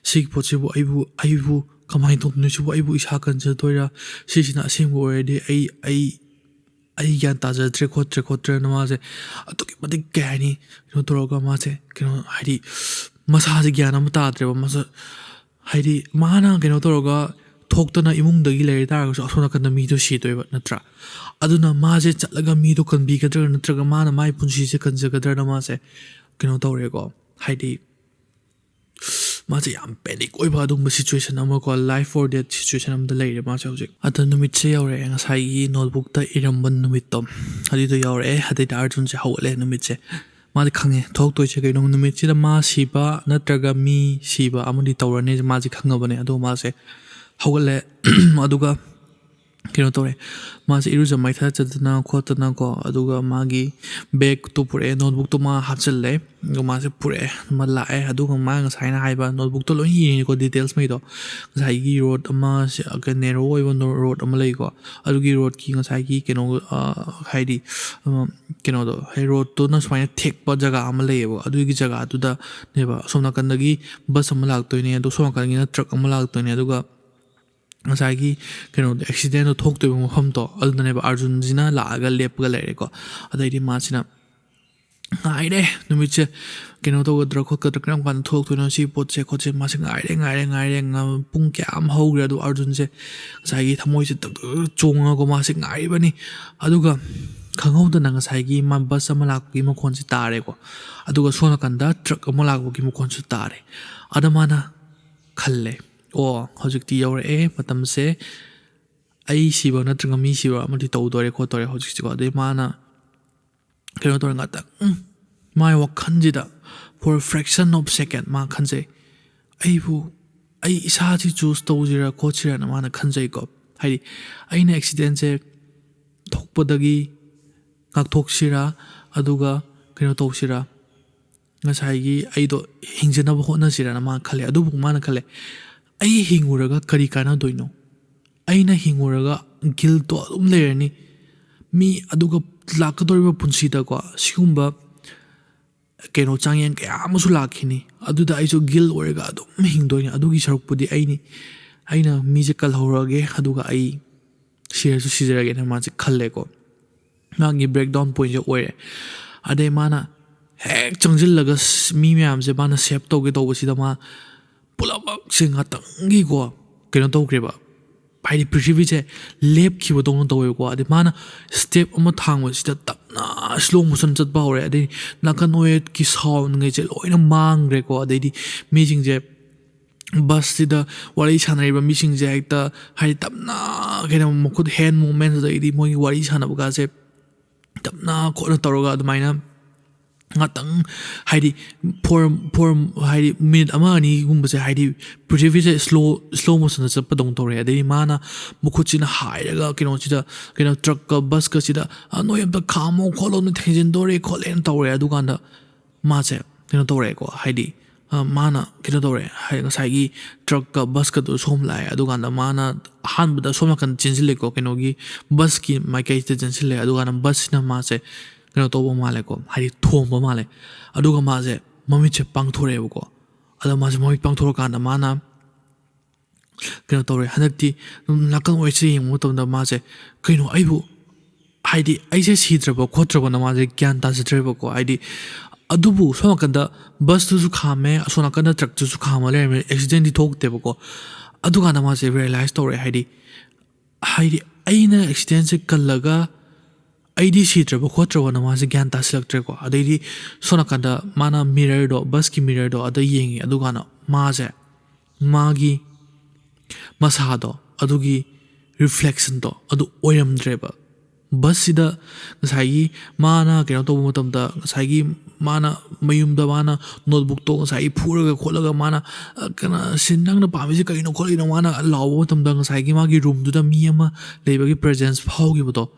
"ꯁꯤꯒꯤ ꯄꯣꯠꯁꯤꯕꯨ ꯑꯩꯕꯨ, ꯑꯩꯕꯨ ꯀꯃꯥꯏꯅ ꯇꯧꯗꯣꯏꯅꯣ? ꯁꯤꯕꯨ ꯑꯩꯕꯨ ꯏꯁꯥ ꯀꯟꯖꯗꯣꯏꯔꯥ? ꯁꯤꯁꯤꯅ ꯑꯁꯦꯡꯕ ꯑꯣꯏꯔꯗꯤ ꯑꯩ, ꯑꯩ, ꯑꯩ ꯒ꯭ꯌꯥꯟ ꯇꯥꯖꯗ꯭ꯔꯦ ꯈꯣꯠꯇ꯭ꯔꯦ" ꯈꯣꯠꯇ꯭ꯔꯦꯅ ꯃꯥꯁꯦ ꯑꯗꯨꯛꯀꯤ ꯃꯇꯤꯛ, ꯀꯩ ꯍꯥꯏꯅꯤ, ꯀꯩꯅꯣ ꯇꯧꯔꯒ ꯃꯥꯁꯦ ꯀꯩꯅꯣ, ꯍꯥꯏꯗꯤ, ꯃꯁꯥꯁꯦ ꯒ꯭ꯌꯥꯟ ꯑꯃ ꯇꯥꯗ꯭ꯔꯦꯕ꯫ ꯃꯁꯥ, ꯍꯥꯏꯗꯤ, ꯃꯥꯅ ꯀꯩꯅꯣ ꯇꯧꯔꯒ ꯊꯣꯛꯇꯅ ꯏꯃꯨꯡꯗꯒꯤ ꯂꯩꯔ ꯇꯥꯔꯒꯁꯨ ꯑꯁꯣꯝ ꯅꯥꯀꯟꯗ ꯃꯤꯗꯣ ꯁꯤꯗꯣꯏꯕ ꯅꯠꯇ꯭ꯔꯥ? ꯑꯗꯨꯅ ꯃꯥꯁꯦ ꯆꯠꯂꯒ ꯃꯤꯗꯣ ꯀꯟꯕꯤꯒꯗ꯭ꯔꯥ ꯅꯠꯇ꯭ꯔꯒ ꯃꯥꯅ ꯃꯥꯏ ꯄꯨꯟꯁꯤꯁꯦ ꯀꯟꯖꯒꯗ꯭ꯔꯅ ꯃꯥꯁꯦ ꯀꯩꯅꯣ ꯇꯧꯔꯦꯀꯣ꯫ ꯍꯥꯏꯗꯤ ꯃꯥꯁꯦ ꯌꯥꯝ ꯄꯦꯅꯤꯛ ꯑꯣꯏꯕ ꯑꯗꯨꯒꯨꯝꯕ situation ꯑꯃꯀꯣ, life or death situation ꯑꯃꯗ ꯂꯩꯔꯦ ꯃꯥꯁꯦ ꯍꯧꯖꯤꯛ꯫ ꯑꯗ ꯅꯨꯃꯤꯠꯁꯦ ꯌꯧꯔꯛꯑꯦ, ꯉꯁꯥꯏꯒꯤ ꯅꯣꯠꯕꯨꯛꯇ ꯏꯔꯝꯕ ꯅꯨꯃꯤꯠꯇꯣ ꯑꯗꯨꯏꯗꯣ ꯌꯧꯔꯛꯑꯦ꯫ ꯑꯗꯩꯗ ꯑꯥꯔꯖꯨꯟꯁꯦ ꯍꯧꯒꯠꯂꯦ꯫ ꯅꯨꯃꯤꯠꯁꯦ ꯃꯥꯗꯤ ꯈꯪꯉꯦ ꯊꯣꯛꯇꯣꯏꯁꯦ ꯀꯩꯅꯣ, ꯅꯨꯃꯤꯠꯁꯤꯗ ꯃꯥ ꯁꯤꯕ ꯅꯠꯇ꯭ꯔꯒ ꯃꯤ ꯁꯤꯕ ꯑꯃꯗꯤ ꯇꯧꯔꯅꯤ ꯃꯥꯁꯦ ꯈꯪꯉꯕꯅꯦ꯫ ꯑꯗꯣ ꯃꯥꯁꯦ ꯍꯧꯒꯠꯂꯦ꯫ ꯑꯗꯨꯒ ꯀꯩꯅꯣ ꯇꯧꯔꯦ, ꯃꯥꯁꯦ ꯏꯔꯨꯖ ꯃꯥꯏꯊꯖꯗꯅ ꯈꯣꯠꯇꯅꯀꯣ, ꯑꯗꯨꯒ ꯃꯥꯒꯤ ꯕꯦꯒꯇꯣ ꯄꯨꯔꯛꯑꯦ, ꯅꯣꯠꯕꯨꯛꯇꯣ ꯃꯥ ꯍꯥꯞꯆꯤꯜꯂꯦ꯫ ꯑꯗꯨꯒ ꯃꯥꯁꯦ ꯄꯨꯔꯛꯑꯦ, ꯃꯥ ꯂꯥꯛꯑꯦ꯫ ꯑꯗꯨꯒ ꯃꯥ ꯉꯁꯥꯏꯅ ꯍꯥꯏꯕ ꯅꯣꯠꯕꯨꯛꯇꯣ ꯂꯣꯏ ꯏꯔꯤꯅꯤꯀꯣ, ꯗꯤꯇꯦꯜꯁ ꯃꯩꯗꯣ꯫ ꯉꯁꯥꯏꯒꯤ ꯔꯣꯗ ꯑꯃ ꯁꯤ-, ꯀ-, ꯅꯦꯔꯣ ꯑꯣꯏꯕ ꯅꯣ-, ꯔꯣꯗ ꯑꯃ ꯂꯩꯀꯣ, ꯑꯗꯨꯒꯤ ꯔꯣꯗꯀꯤ ꯉꯁꯥꯏꯒꯤ ꯀꯩꯅꯣ, ꯑ, ꯍꯥꯏꯗꯤ, ꯑ, ꯀꯩꯅꯣꯗꯣ, ꯍꯥꯏꯗꯤ ꯔꯣꯗꯇꯨꯅ ꯁꯨꯃꯥꯏꯅ ꯊꯦꯛꯄ ꯖꯒꯥ ꯑꯃ ꯂꯩꯌꯦꯕ, ꯑꯗꯨꯒꯤ ꯖꯒꯥꯗꯨꯗꯅꯦꯕ꯫ ꯑꯁꯣꯝ ꯅꯥꯀꯟꯗꯒꯤ ꯕꯁ ꯑꯃ ꯂꯥꯛꯇꯣꯏꯅꯦ, ꯑꯗꯣ ꯁꯣꯝ ꯅꯥꯀꯟꯒꯤꯅ ꯇ꯭ꯔꯛ ꯑꯃ ꯂꯥꯛꯇꯣꯏꯅꯦ꯫ ꯑꯗꯨꯒ ꯉꯁꯥꯏꯒꯤ ꯀꯩꯅꯣꯗꯣ, ꯑꯦꯛꯁꯤꯗꯦꯟꯗꯣ ꯊꯣꯛꯇꯣꯏꯕ ꯃꯐꯝꯗꯣ, ꯑꯗꯨꯗꯅꯦꯕ ꯑꯥꯔꯖꯨꯟꯁꯤꯅ ꯂꯥꯛꯑꯒ ꯂꯦꯞꯄꯒ ꯂꯩꯔꯦꯀꯣ꯫ ꯑꯗꯩꯗꯤ ꯃꯥꯁꯤꯅ ꯉꯥꯏꯔꯦ, ꯅꯨꯃꯤꯠꯁꯦ ꯀꯩꯅꯣ ꯇꯧꯒꯗ꯭ꯔꯥ ꯈꯣꯠꯀꯗ꯭ꯔꯥ, ꯀꯔꯝ ꯀꯥꯟꯗ ꯊꯣꯛꯂꯛꯇꯣꯏꯅꯣ ꯁꯤ ꯄꯣꯠꯁꯦ ꯈꯣꯠꯁꯦ, ꯃꯥꯁꯦ ꯉꯥꯏꯔꯦ, ꯉꯥꯏꯔꯦ, ꯉꯥꯏꯔꯦ꯫ ꯉ-, ꯄꯨꯡ ꯀꯌꯥ ꯑꯃ ꯍꯧꯈ꯭ꯔꯦ꯫ ꯑꯗꯣ ꯑꯥꯔꯖꯨꯟꯁꯦ ꯉꯁꯥꯏꯒꯤ ꯊꯃꯣꯏꯁꯦ ꯇꯛ ꯇꯛ ꯇꯛ ꯆꯣꯡꯉꯒꯀꯣ, ꯃꯥꯁꯦ ꯉꯥꯏꯔꯤꯕꯅꯤ꯫ ꯑꯗꯨꯒ ꯈꯪꯍꯧꯗꯅ ꯉꯁꯥꯏꯒꯤ ꯃꯥ ꯕꯁ ꯑꯃ ꯂꯥꯛꯄꯒꯤ ꯃꯈꯣꯟꯁꯦ ꯇꯥꯔꯦꯀꯣ, ꯑꯗꯨꯒ ꯁꯣꯝ ꯅꯥꯀꯟꯗ ꯇ꯭ꯔꯛ ꯑꯃ ꯂꯥꯛꯄꯒꯤ ꯃꯈꯣꯟꯁꯨ ꯇꯥꯔꯦ꯫ ꯑꯗ ꯃꯥꯅ ꯈꯜꯂꯦ, "ꯑꯣ, ꯍꯧꯖꯤꯛꯇꯤ ꯌꯧꯔꯛꯑꯦ ꯃꯇꯝꯁꯦ, ꯑꯩ ꯁꯤꯕ ꯅꯠꯇ꯭ꯔꯒ ꯃꯤ ꯁꯤꯕ ꯑꯃꯗꯤ ꯇꯧꯗꯣꯔꯦ ꯈꯣꯠꯇꯣꯔꯦ ꯍꯧꯖꯤꯛꯁꯤꯀꯣ"꯫ ꯑꯗꯩ ꯃꯥꯅ ꯀꯩꯅꯣ ꯇꯧꯔꯦ, ꯉꯥꯛꯇꯪ, ꯎꯝ, ꯃꯥꯏ ꯋꯥꯈꯜꯁꯤꯗ, for fraction of second ꯃꯥ ꯈꯟꯖꯩ, "ꯑꯩꯕꯨ, ꯑꯩ ꯏꯁꯥꯁꯤ ꯆꯨꯁ ꯇꯧꯁꯤꯔꯥ ꯈꯣꯠꯁꯤꯔꯥꯅ" ꯃꯥꯅ ꯈꯟꯖꯩꯀꯣ꯫ ꯍꯥꯏꯗꯤ ꯑꯩꯅ ꯑꯦꯛꯁꯤꯗꯦꯟꯁꯦ ꯊꯣꯛꯄꯗꯒꯤ ꯉꯥꯛꯊꯣꯛꯁꯤꯔꯥ, ꯑꯗꯨꯒ ꯀꯩꯅꯣ ꯇꯧꯁꯤꯔꯥ, ꯉꯁꯥꯏꯒꯤ ꯑꯩꯗꯣ ꯍꯤꯡꯖꯅꯕ ꯍꯣꯠꯅꯁꯤꯔꯥꯅ ꯃꯥ ꯈꯜꯂꯦ꯫ ꯑꯗꯨꯕꯨ ꯃꯥꯅ ꯈꯜꯂꯦ, "ꯑꯩ ꯍꯤꯡꯉꯨꯔꯒ ꯀꯔꯤ ꯀꯥꯟꯅꯗꯣꯏꯅꯣ? ꯑꯩꯅ ꯍꯤꯡꯉꯨꯔꯒ ꯒꯤꯜꯇꯣ ꯑꯗꯨꯝ ꯂꯩꯔꯅꯤ꯫ ꯃꯤ ꯑꯗꯨꯒ ꯂꯥꯛꯀꯗꯧꯔꯤꯕ ꯄꯨꯟꯁꯤꯗꯀꯣ ꯁꯤꯒꯨꯝꯕ ꯀꯩꯅꯣ ꯆꯥꯡꯌꯦꯡ ꯀꯌꯥ ꯑꯃꯁꯨ ꯂꯥꯛꯈꯤꯅꯤ꯫ ꯑꯗꯨꯗ ꯑꯩꯁꯨ ꯒꯤꯜ ꯑꯣꯏꯔꯒ ꯑꯗꯨꯝ ꯍꯤꯡꯗꯣꯏꯅꯤ꯫ ꯑꯗꯨꯒꯤ ꯁꯔꯨꯛꯄꯨꯗꯤ ꯑꯩꯅꯤ, ꯑꯩꯅ ꯃꯤꯁꯦ ꯀꯜꯍꯧꯔꯒꯦ, ꯑꯗꯨꯒ ꯑꯩ ꯁꯤꯔꯁꯨ ꯁꯤꯖꯔꯒꯦꯅ" ꯃꯥꯁꯦ ꯈꯜꯂꯦꯀꯣ꯫ ꯃꯥꯒꯤ ꯕ꯭ꯔꯦꯛꯗꯥꯎꯟ ꯄꯣꯏꯟꯁꯦ ꯑꯣꯏꯔꯦ꯫ ꯑꯗꯩ ꯃꯥꯅ ꯍꯦꯛ ꯆꯪꯁꯤꯜꯂꯒ ꯁ-, ꯃꯤ ꯃꯌꯥꯝꯁꯦ ꯃꯥꯅ ꯁꯦꯞ ꯇꯧꯒꯦ ꯇꯧꯕꯁꯤꯗ ꯃꯥ ꯄꯨꯂꯞꯃꯛꯁꯦ ꯉꯥꯛꯇꯪꯒꯤꯀꯣ ꯀꯩꯅꯣ ꯇꯧꯈ꯭ꯔꯦꯕ, ꯍꯥꯏꯗꯤ ꯄ꯭ꯔꯤꯊꯤꯕꯤꯁꯦ ꯂꯦꯞꯈꯤꯕꯗꯧꯅ ꯇꯧꯋꯦꯕꯀꯣ꯫ ꯑꯗꯩ ꯃꯥꯅ ꯁ꯭ꯇꯦꯞ ꯑꯃ ꯊꯥꯡꯕꯁꯤꯗ ꯇꯞꯅ ꯁ꯭ꯂꯣ ꯃꯣꯁꯟ ꯆꯠꯄ ꯍꯧꯔꯦ꯫ ꯑꯗꯩ ꯅꯥꯀꯟ ꯑꯣꯏꯔꯀꯤ ꯁꯥꯎꯟꯉꯩꯁꯦ ꯂꯣꯏꯅ ꯃꯥꯡꯈ꯭ꯔꯦꯀꯣ꯫ ꯑꯗꯩꯗꯤ ꯃꯤꯁꯤꯡꯁꯦ, ꯕꯁꯁꯤꯗ ꯋꯥꯔꯤ ꯁꯥꯟꯅꯔꯤꯕ ꯃꯤꯁꯤꯡꯁꯦ ꯍꯦꯛꯇ, ꯍꯥꯏꯗꯤ ꯇꯞꯅ, ꯀꯩꯅꯣ, ꯃꯈꯨꯠ ꯍꯦꯟ ꯃꯨꯞꯃꯦꯟ, ꯑꯗꯩꯗꯤ ꯃꯣꯏꯒꯤ ꯋꯥꯔꯤ ꯁꯥꯟꯅꯕꯒꯁꯦ ꯇꯞꯅ ꯈꯣꯠꯅ ꯇꯧꯔꯒ ꯑꯗꯨꯃꯥꯏꯅ ꯉꯥꯛꯇꯪ, ꯍꯥꯏꯗꯤ ꯐꯣꯔ ꯐꯣꯔ ꯍꯥꯏꯗꯤ ꯃꯤꯅꯤꯠ ꯑꯃ ꯑꯅꯤꯒꯨꯝꯕꯁꯦ, ꯍꯥꯏꯗꯤ ꯄ꯭ꯔꯤꯊꯤꯕꯤꯁꯦ ꯁ꯭ꯂꯣ ꯁ꯭ꯂꯣ ꯃꯣꯁꯟꯗ ꯆꯠꯄꯗꯧꯅ ꯇꯧꯔꯦ꯫ ꯑꯗꯩꯗꯤ ꯃꯥꯅ ꯃꯈꯨꯠꯁꯤꯅ ꯍꯥꯏꯔꯒ ꯀꯩꯅꯣꯁꯤꯗ, ꯀꯩꯅꯣ, ꯇ꯭ꯔꯛꯀ ꯕꯁꯀꯁꯤꯗ, "ꯑ, ꯅꯣꯏ ꯑꯝꯇ ꯈꯥꯝꯃꯣ ꯈꯣꯠꯂꯣ, ꯅꯣꯏ ꯊꯦꯡꯖꯤꯟꯗꯣꯔꯦ ꯈꯣꯠꯂꯦꯅ" ꯇꯧꯔꯦ꯫ ꯑꯗꯨꯀꯥꯟꯗ ꯃꯥꯁꯦ ꯀꯩꯅꯣ ꯇꯧꯔꯦꯀꯣ, ꯍꯥꯏꯗꯤ, ꯑ, ꯃꯥꯅ ꯀꯩꯅꯣ ꯇꯧꯔꯦ, ꯍꯥꯏꯗꯤ ꯉꯁꯥꯏꯒꯤ ꯇ꯭ꯔꯛꯀ ꯕꯁꯀꯗꯣ ꯁꯣꯝ ꯂꯥꯛꯑꯦ꯫ ꯑꯗꯨꯀꯥꯟꯗ ꯃꯥꯅ ꯑꯍꯥꯟꯕꯗ ꯁꯣꯝ ꯅꯥꯀꯟ ꯆꯦꯟꯁꯤꯜꯂꯦꯀꯣ, ꯀꯩꯅꯣꯒꯤ ꯕꯁꯀꯤ ꯃꯥꯏꯀꯩꯁꯤꯗ ꯆꯦꯟꯁꯤꯜꯂꯦ꯫ ꯑꯗꯨꯀꯥꯟꯗ ꯕꯁꯁꯤꯅ ꯃꯥꯁꯦ ꯀꯩꯅꯣ ꯇꯧꯕ ꯃꯥꯜꯂꯦꯀꯣ, ꯍꯥꯏꯗꯤ ꯊꯣꯝꯕ ꯃꯥꯜꯂꯦ꯫ ꯑꯗꯨꯒ ꯃꯥꯁꯦ ꯃꯃꯤꯠꯁꯦ ꯄꯥꯡꯊꯣꯔꯛꯑꯦꯕꯀꯣ꯫ ꯑꯗꯣ ꯃꯥꯁꯦ ꯃꯃꯤꯠ ꯄꯥꯡꯊꯣꯔꯛꯀꯥꯟꯗ ꯃꯥꯅ ꯀꯩꯅꯣ ꯇꯧꯔꯦ, ꯍꯟꯗꯛꯇꯤ ꯅꯥꯀꯟ ꯑꯣꯏꯁꯦ ꯌꯦꯡꯕ ꯃꯇꯝꯗ ꯃꯥꯁꯦ, "ꯀꯩꯅꯣ, ꯑꯩꯕꯨ, ꯍꯥꯏꯗꯤ ꯑꯩꯁꯦ ꯁꯤꯗ꯭ꯔꯕ ꯈꯣꯠꯇ꯭ꯔꯕꯅ" ꯃꯥꯁꯦ ꯒ꯭ꯌꯥꯟ ꯇꯥꯖꯗ꯭ꯔꯦꯕꯀꯣ꯫ ꯍꯥꯏꯗꯤ ꯑꯗꯨꯕꯨ ꯁꯣꯝ ꯅꯥꯀꯟꯗ ꯕꯁꯇꯨꯁꯨ ꯈꯥꯝꯃꯦ, ꯑꯁꯣꯝ ꯅꯥꯀꯟꯗ ꯇ꯭ꯔꯛꯇꯨꯁꯨ ꯈꯥꯝꯃ ꯂꯩꯔꯝꯃꯦ, ꯑꯦꯛꯁꯤꯗꯦꯟꯗꯤ ꯊꯣꯛꯇꯦꯕꯀꯣ꯫ ꯑꯗꯨꯀꯥꯟꯗ ꯃꯥꯁꯦ ꯔꯤꯌꯦꯂꯥꯏꯁ ꯇꯧꯔꯛꯑꯦ, ꯍꯥꯏꯗꯤ, ꯍꯥꯏꯗꯤ ꯑꯩꯅ ꯑꯦꯛꯁꯤꯗꯦꯟꯁꯦ ꯀꯜꯂꯒ ꯑꯩꯗꯤ ꯁꯤꯗ꯭ꯔꯕ ꯈꯣꯠꯇ꯭ꯔꯕꯅ ꯃꯥꯁꯦ ꯒ꯭ꯌꯥꯟ ꯇꯥꯁꯤꯜꯂꯛꯇ꯭ꯔꯦꯀꯣ꯫ ꯑꯗꯩꯗꯤ ꯁꯣꯝ ꯅꯥꯀꯟꯗ ꯃꯥꯅ ꯃꯤꯔꯔꯗꯣ, ꯕꯁꯀꯤ ꯃꯤꯔꯔꯗꯣ ꯑꯗ ꯌꯦꯡꯉꯤ꯫ ꯑꯗꯨꯀꯥꯟꯗ ꯃꯥꯁꯦ ꯃꯥꯒꯤ ꯃꯁꯥꯗꯣ, ꯑꯗꯨꯒꯤ ꯔꯤꯐ꯭ꯂꯦꯛꯁꯟꯗꯣ ꯑꯗꯨ ꯑꯣꯏꯔꯝꯗ꯭ꯔꯦꯕ꯫ ꯕꯁꯁꯤꯗ ꯉꯁꯥꯏꯒꯤ ꯃꯥꯅ ꯀꯩꯅꯣ ꯇꯧꯕ ꯃꯇꯝꯗ, ꯉꯁꯥꯏꯒꯤ ꯃꯥꯅ ꯃꯌꯨꯝꯗ ꯃꯥꯅ ꯅꯣꯠꯕꯨꯛꯇꯣ ꯉꯁꯥꯏꯒꯤ ꯐꯨꯔꯒ ꯈꯣꯠꯂꯒ ꯃꯥꯅ, ꯑ, ꯀꯩꯅꯣ, "ꯁꯤ ꯅꯪꯅ ꯄꯥꯝꯃꯤꯁꯦ ꯀꯩꯅꯣ ꯈꯣꯠꯂꯤꯅꯣ?" ꯃꯥꯅ ꯂꯥꯎꯕ ꯃꯇꯝꯗ ꯉꯁꯥꯏꯒꯤ ꯃꯥꯒꯤ ꯔꯨꯝꯗꯨꯗ ꯃꯤ ꯑꯃ ꯂꯩꯕꯒꯤ ꯄ꯭ꯔꯦꯖꯦꯟꯁ ꯐꯥꯎꯈꯤꯕꯗꯣ,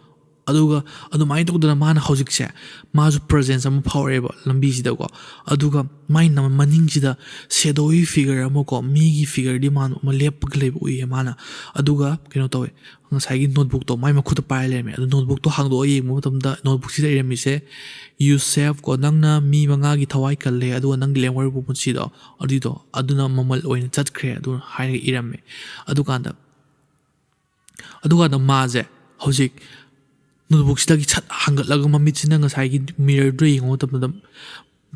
ꯑꯗꯨꯒ ꯑꯗꯨꯃꯥꯏꯅ ꯇꯧꯗꯅ ꯃꯥꯅ ꯍꯧꯖꯤꯛꯁꯦ ꯃꯥꯁꯨ ꯄ꯭ꯔꯦꯖꯦꯟꯁ ꯑꯃ ꯐꯥꯎꯔꯛꯑꯦꯕ ꯂꯝꯕꯤꯁꯤꯗꯀꯣ꯫ ꯑꯗꯨꯒ ꯃꯥꯏ ꯅ-, ꯃꯅꯤꯡꯁꯤꯗ ꯁꯦꯗꯣꯋꯤ ꯐꯤꯒꯔ ꯑꯃꯀꯣ, ꯃꯤꯒꯤ ꯐꯤꯒꯔꯗꯤ ꯃꯥ ꯑꯃ ꯂꯦꯞꯄꯒ ꯂꯩꯕ ꯎꯏꯌꯦ ꯃꯥꯅ꯫ ꯑꯗꯨꯒ ꯀꯩꯅꯣ ꯇꯧꯋꯦ, ꯉꯁꯥꯏꯒꯤ ꯅꯣꯠꯕꯨꯛꯇꯣ ꯃꯥꯏ ꯃꯈꯨꯠꯇ ꯄꯥꯏꯔ ꯂꯩꯔꯝꯃꯦ꯫ ꯑꯗꯨ ꯅꯣꯠꯕꯨꯛꯇꯣ ꯍꯥꯡꯗꯣꯛꯑ ꯌꯦꯡꯕ ꯃꯇꯝꯗ ꯅꯣꯠꯕꯨꯛꯁꯤꯗ ꯏꯔꯝꯃꯤꯁꯦ, "ꯌꯨꯁꯦꯐ ꯀꯣ, ꯅꯪꯅ ꯃꯤ ꯃꯉꯥꯒꯤ ꯊꯋꯥꯏ ꯀꯜꯂꯦ, ꯑꯗꯨꯒ ꯅꯪꯒꯤ ꯂꯦꯡꯑꯣꯏꯔꯕ ꯄꯨꯟꯁꯤꯗꯣ, ꯑꯗꯨꯏꯗꯣ, ꯑꯗꯨꯅ ꯃꯃꯜ ꯑꯣꯏꯅ ꯆꯠꯈ꯭ꯔꯦ", ꯑꯗꯨ ꯍꯥꯏꯔꯒ ꯏꯔꯝꯃꯦ꯫ ꯑꯗꯨꯀꯥꯟꯗ ꯑꯗꯨꯀꯥꯟꯗ ꯃꯥꯁꯦ ꯍꯧꯖꯤꯛ ꯅꯣꯠꯕꯨꯛꯁꯤꯗꯒꯤ ꯁꯠ ꯍꯥꯡꯒꯠꯂꯒ ꯃꯃꯤꯠꯁꯤꯅ ꯉꯁꯥꯏꯒꯤ ꯃꯤꯔꯔꯗꯨꯗ ꯌꯦꯡꯕ ꯃꯇꯝꯗ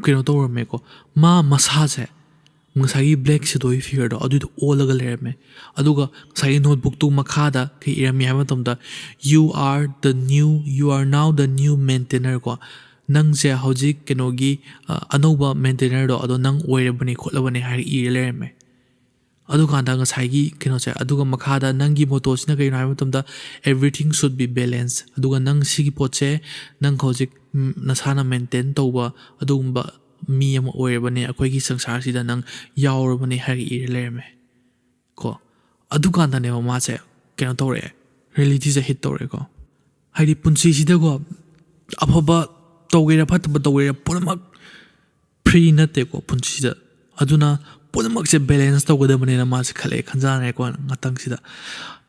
ꯀꯩꯅꯣ ꯇꯧꯔꯝꯃꯦꯀꯣ꯫ ꯃꯥ ꯃꯁꯥꯁꯦ ꯉꯁꯥꯏꯒꯤ black shadowy figure ꯗꯣ ꯑꯗꯨꯗꯣ ꯑꯣꯜꯂꯒ ꯂꯩꯔꯝꯃꯦ꯫ ꯑꯗꯨꯒ ꯉꯁꯥꯏꯒꯤ notebook ꯇꯨ ꯃꯈꯥꯗ ꯀꯩ ꯏꯔꯝꯃꯤ ꯍꯥꯏꯕ ꯃꯇꯝꯗ, "You are the new, you are now the new maintainer" ꯀꯣ, "ꯅꯪꯁꯦ ꯍꯧꯖꯤꯛ ꯀꯩꯅꯣꯒꯤ, ꯑ, ꯑꯅꯧꯕ maintainer ꯗꯣ ꯑꯗꯣ ꯅꯪ ꯑꯣꯏꯔꯕꯅꯤ ꯈꯣꯠꯂꯕꯅꯤ" ꯍꯥꯏꯔꯒ ꯏꯔ ꯂꯩꯔꯝꯃꯦ꯫ ꯑꯗꯨꯀꯥꯟꯗ ꯉꯁꯥꯏꯒꯤ ꯀꯩꯅꯣꯁꯦ, ꯑꯗꯨꯒ ꯃꯈꯥꯗ ꯅꯪꯒꯤ motto ꯁꯤꯅ ꯀꯩꯅꯣ ꯍꯥꯏꯕ ꯃꯇꯝꯗ, "Everything should be balance", ꯑꯗꯨꯒ ꯅꯪ ꯁꯤꯒꯤ ꯄꯣꯠꯁꯦ ꯅꯪ ꯍꯧꯖꯤꯛ, ꯎꯝ, ꯅꯁꯥꯅ maintain ꯇꯧꯕ ꯑꯗꯨꯒꯨꯝꯕ ꯃꯤ ꯑꯃ ꯑꯣꯏꯔꯕꯅꯦ, ꯑꯩꯈꯣꯏꯒꯤ ꯁꯪꯁꯥꯔꯁꯤꯗ ꯅꯪ ꯌꯥꯎꯔꯕꯅꯦ ꯍꯥꯏꯔꯒ ꯏꯔ ꯂꯩꯔꯝꯃꯦ ꯀꯣ꯫ ꯑꯗꯨꯀꯥꯟꯗꯅꯦꯕ ꯃꯥꯁꯦ ꯀꯩꯅꯣ ꯇꯧꯔꯛꯑꯦ, reality ꯁꯦ hit ꯇꯧꯔꯛꯑꯦꯀꯣ꯫ ꯍꯥꯏꯗꯤ ꯄꯨꯟꯁꯤꯁꯤꯗꯀꯣ ꯑꯐꯕ ꯇꯧꯒꯦꯔꯥ ꯐꯠꯇꯕ ꯇꯧꯒꯦꯔꯥ ꯄꯨꯝꯅꯃꯛ free ꯅꯠꯇꯦꯀꯣ ꯄꯨꯟꯁꯤꯗ꯫ ꯑꯗꯨꯅ ꯄꯨꯝꯅꯃꯛꯁꯦ balance ꯇꯧꯒꯗꯕꯅꯦꯅ ꯃꯥꯁꯦ ꯈꯜꯂꯛꯑꯦ, ꯈꯟꯖꯥꯟꯅꯔꯦꯀꯣ ꯉꯥꯛꯇꯪꯁꯤꯗ꯫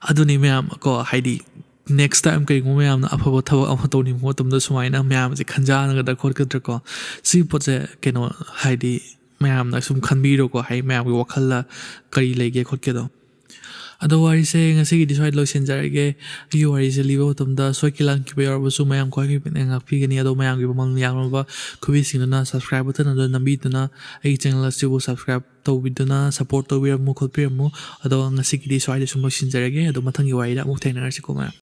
ꯑꯗꯨꯅꯤ ꯃꯌꯥꯝ ꯀꯣ, ꯍꯥꯏꯗꯤ next time ꯀꯩꯒꯨꯝꯕ ꯃꯌꯥꯝꯅ ꯑꯐꯕ ꯊꯕꯛ ꯑꯃ ꯇꯧꯅꯤꯡꯕ ꯃꯇꯝꯗ ꯁꯨꯃꯥꯏꯅ ꯃꯌꯥꯝꯁꯦ ꯈꯟꯖꯥꯟꯅꯒꯗ꯭ꯔꯥ ꯈꯣꯠꯀꯗ꯭ꯔꯥ ꯀꯣ꯫ ꯁꯤ ꯄꯣꯠꯁꯦ ꯀꯩꯅꯣ, ꯍꯥꯏꯗꯤ ꯃꯌꯥꯝꯅ ꯁꯨꯝ ꯈꯟꯕꯤꯔꯣꯀꯣ, ꯍꯥꯏꯗꯤ ꯃꯌꯥꯝꯒꯤ ꯋꯥꯈꯜꯗ ꯀꯔꯤ ꯂꯩꯒꯦ ꯈꯣꯠꯀꯦꯗꯣ꯫ ꯑꯗꯣ ꯋꯥꯔꯤꯁꯦ ꯉꯁꯤꯒꯤꯗꯤ ꯁ꯭ꯋꯥꯏꯗ ꯂꯣꯏꯁꯤꯟꯖꯔꯒꯦ꯫ ꯑꯩꯒꯤ ꯋꯥꯔꯤꯁꯦ ꯂꯤꯕ ꯃꯇꯝꯗ ꯁꯣꯏꯈꯤ ꯂꯥꯟꯈꯤꯕ ꯌꯥꯎꯔꯕꯁꯨ ꯃꯌꯥꯝ ꯈ꯭ꯋꯥꯏ ꯐꯕꯅ ꯉꯥꯛꯄꯤꯒꯅꯤ꯫ ꯑꯗꯣ ꯃꯌꯥꯝꯒꯤ ꯃꯃꯜ ꯌꯥꯝꯂꯕ ꯈꯨꯕꯤꯁꯤꯡꯗꯨꯅ subscribe button ꯑꯗꯨ ꯅꯝꯕꯤꯗꯨꯅ ꯑꯩꯒꯤ channel ꯑꯁꯤꯕꯨ subscribe ꯇꯧꯕꯤꯗꯨꯅ support ꯇꯧꯕꯤꯔꯝꯃꯨ ꯈꯣꯠꯄꯤꯔꯝꯃꯨ꯫ ꯑꯗꯣ ꯉꯁꯤꯒꯤꯗꯤ ꯁ꯭ꯋꯥꯏꯗ ꯁꯨꯝ ꯂꯣꯏꯁꯤꯟꯖꯔꯒꯦ꯫ ꯑꯗꯣ ꯃꯊꯪꯒꯤ ꯋꯥꯔꯤꯗ ꯑꯃꯨꯛ ꯊꯦꯡꯅꯔꯁꯤꯀꯣ ꯃꯌꯥꯝ꯫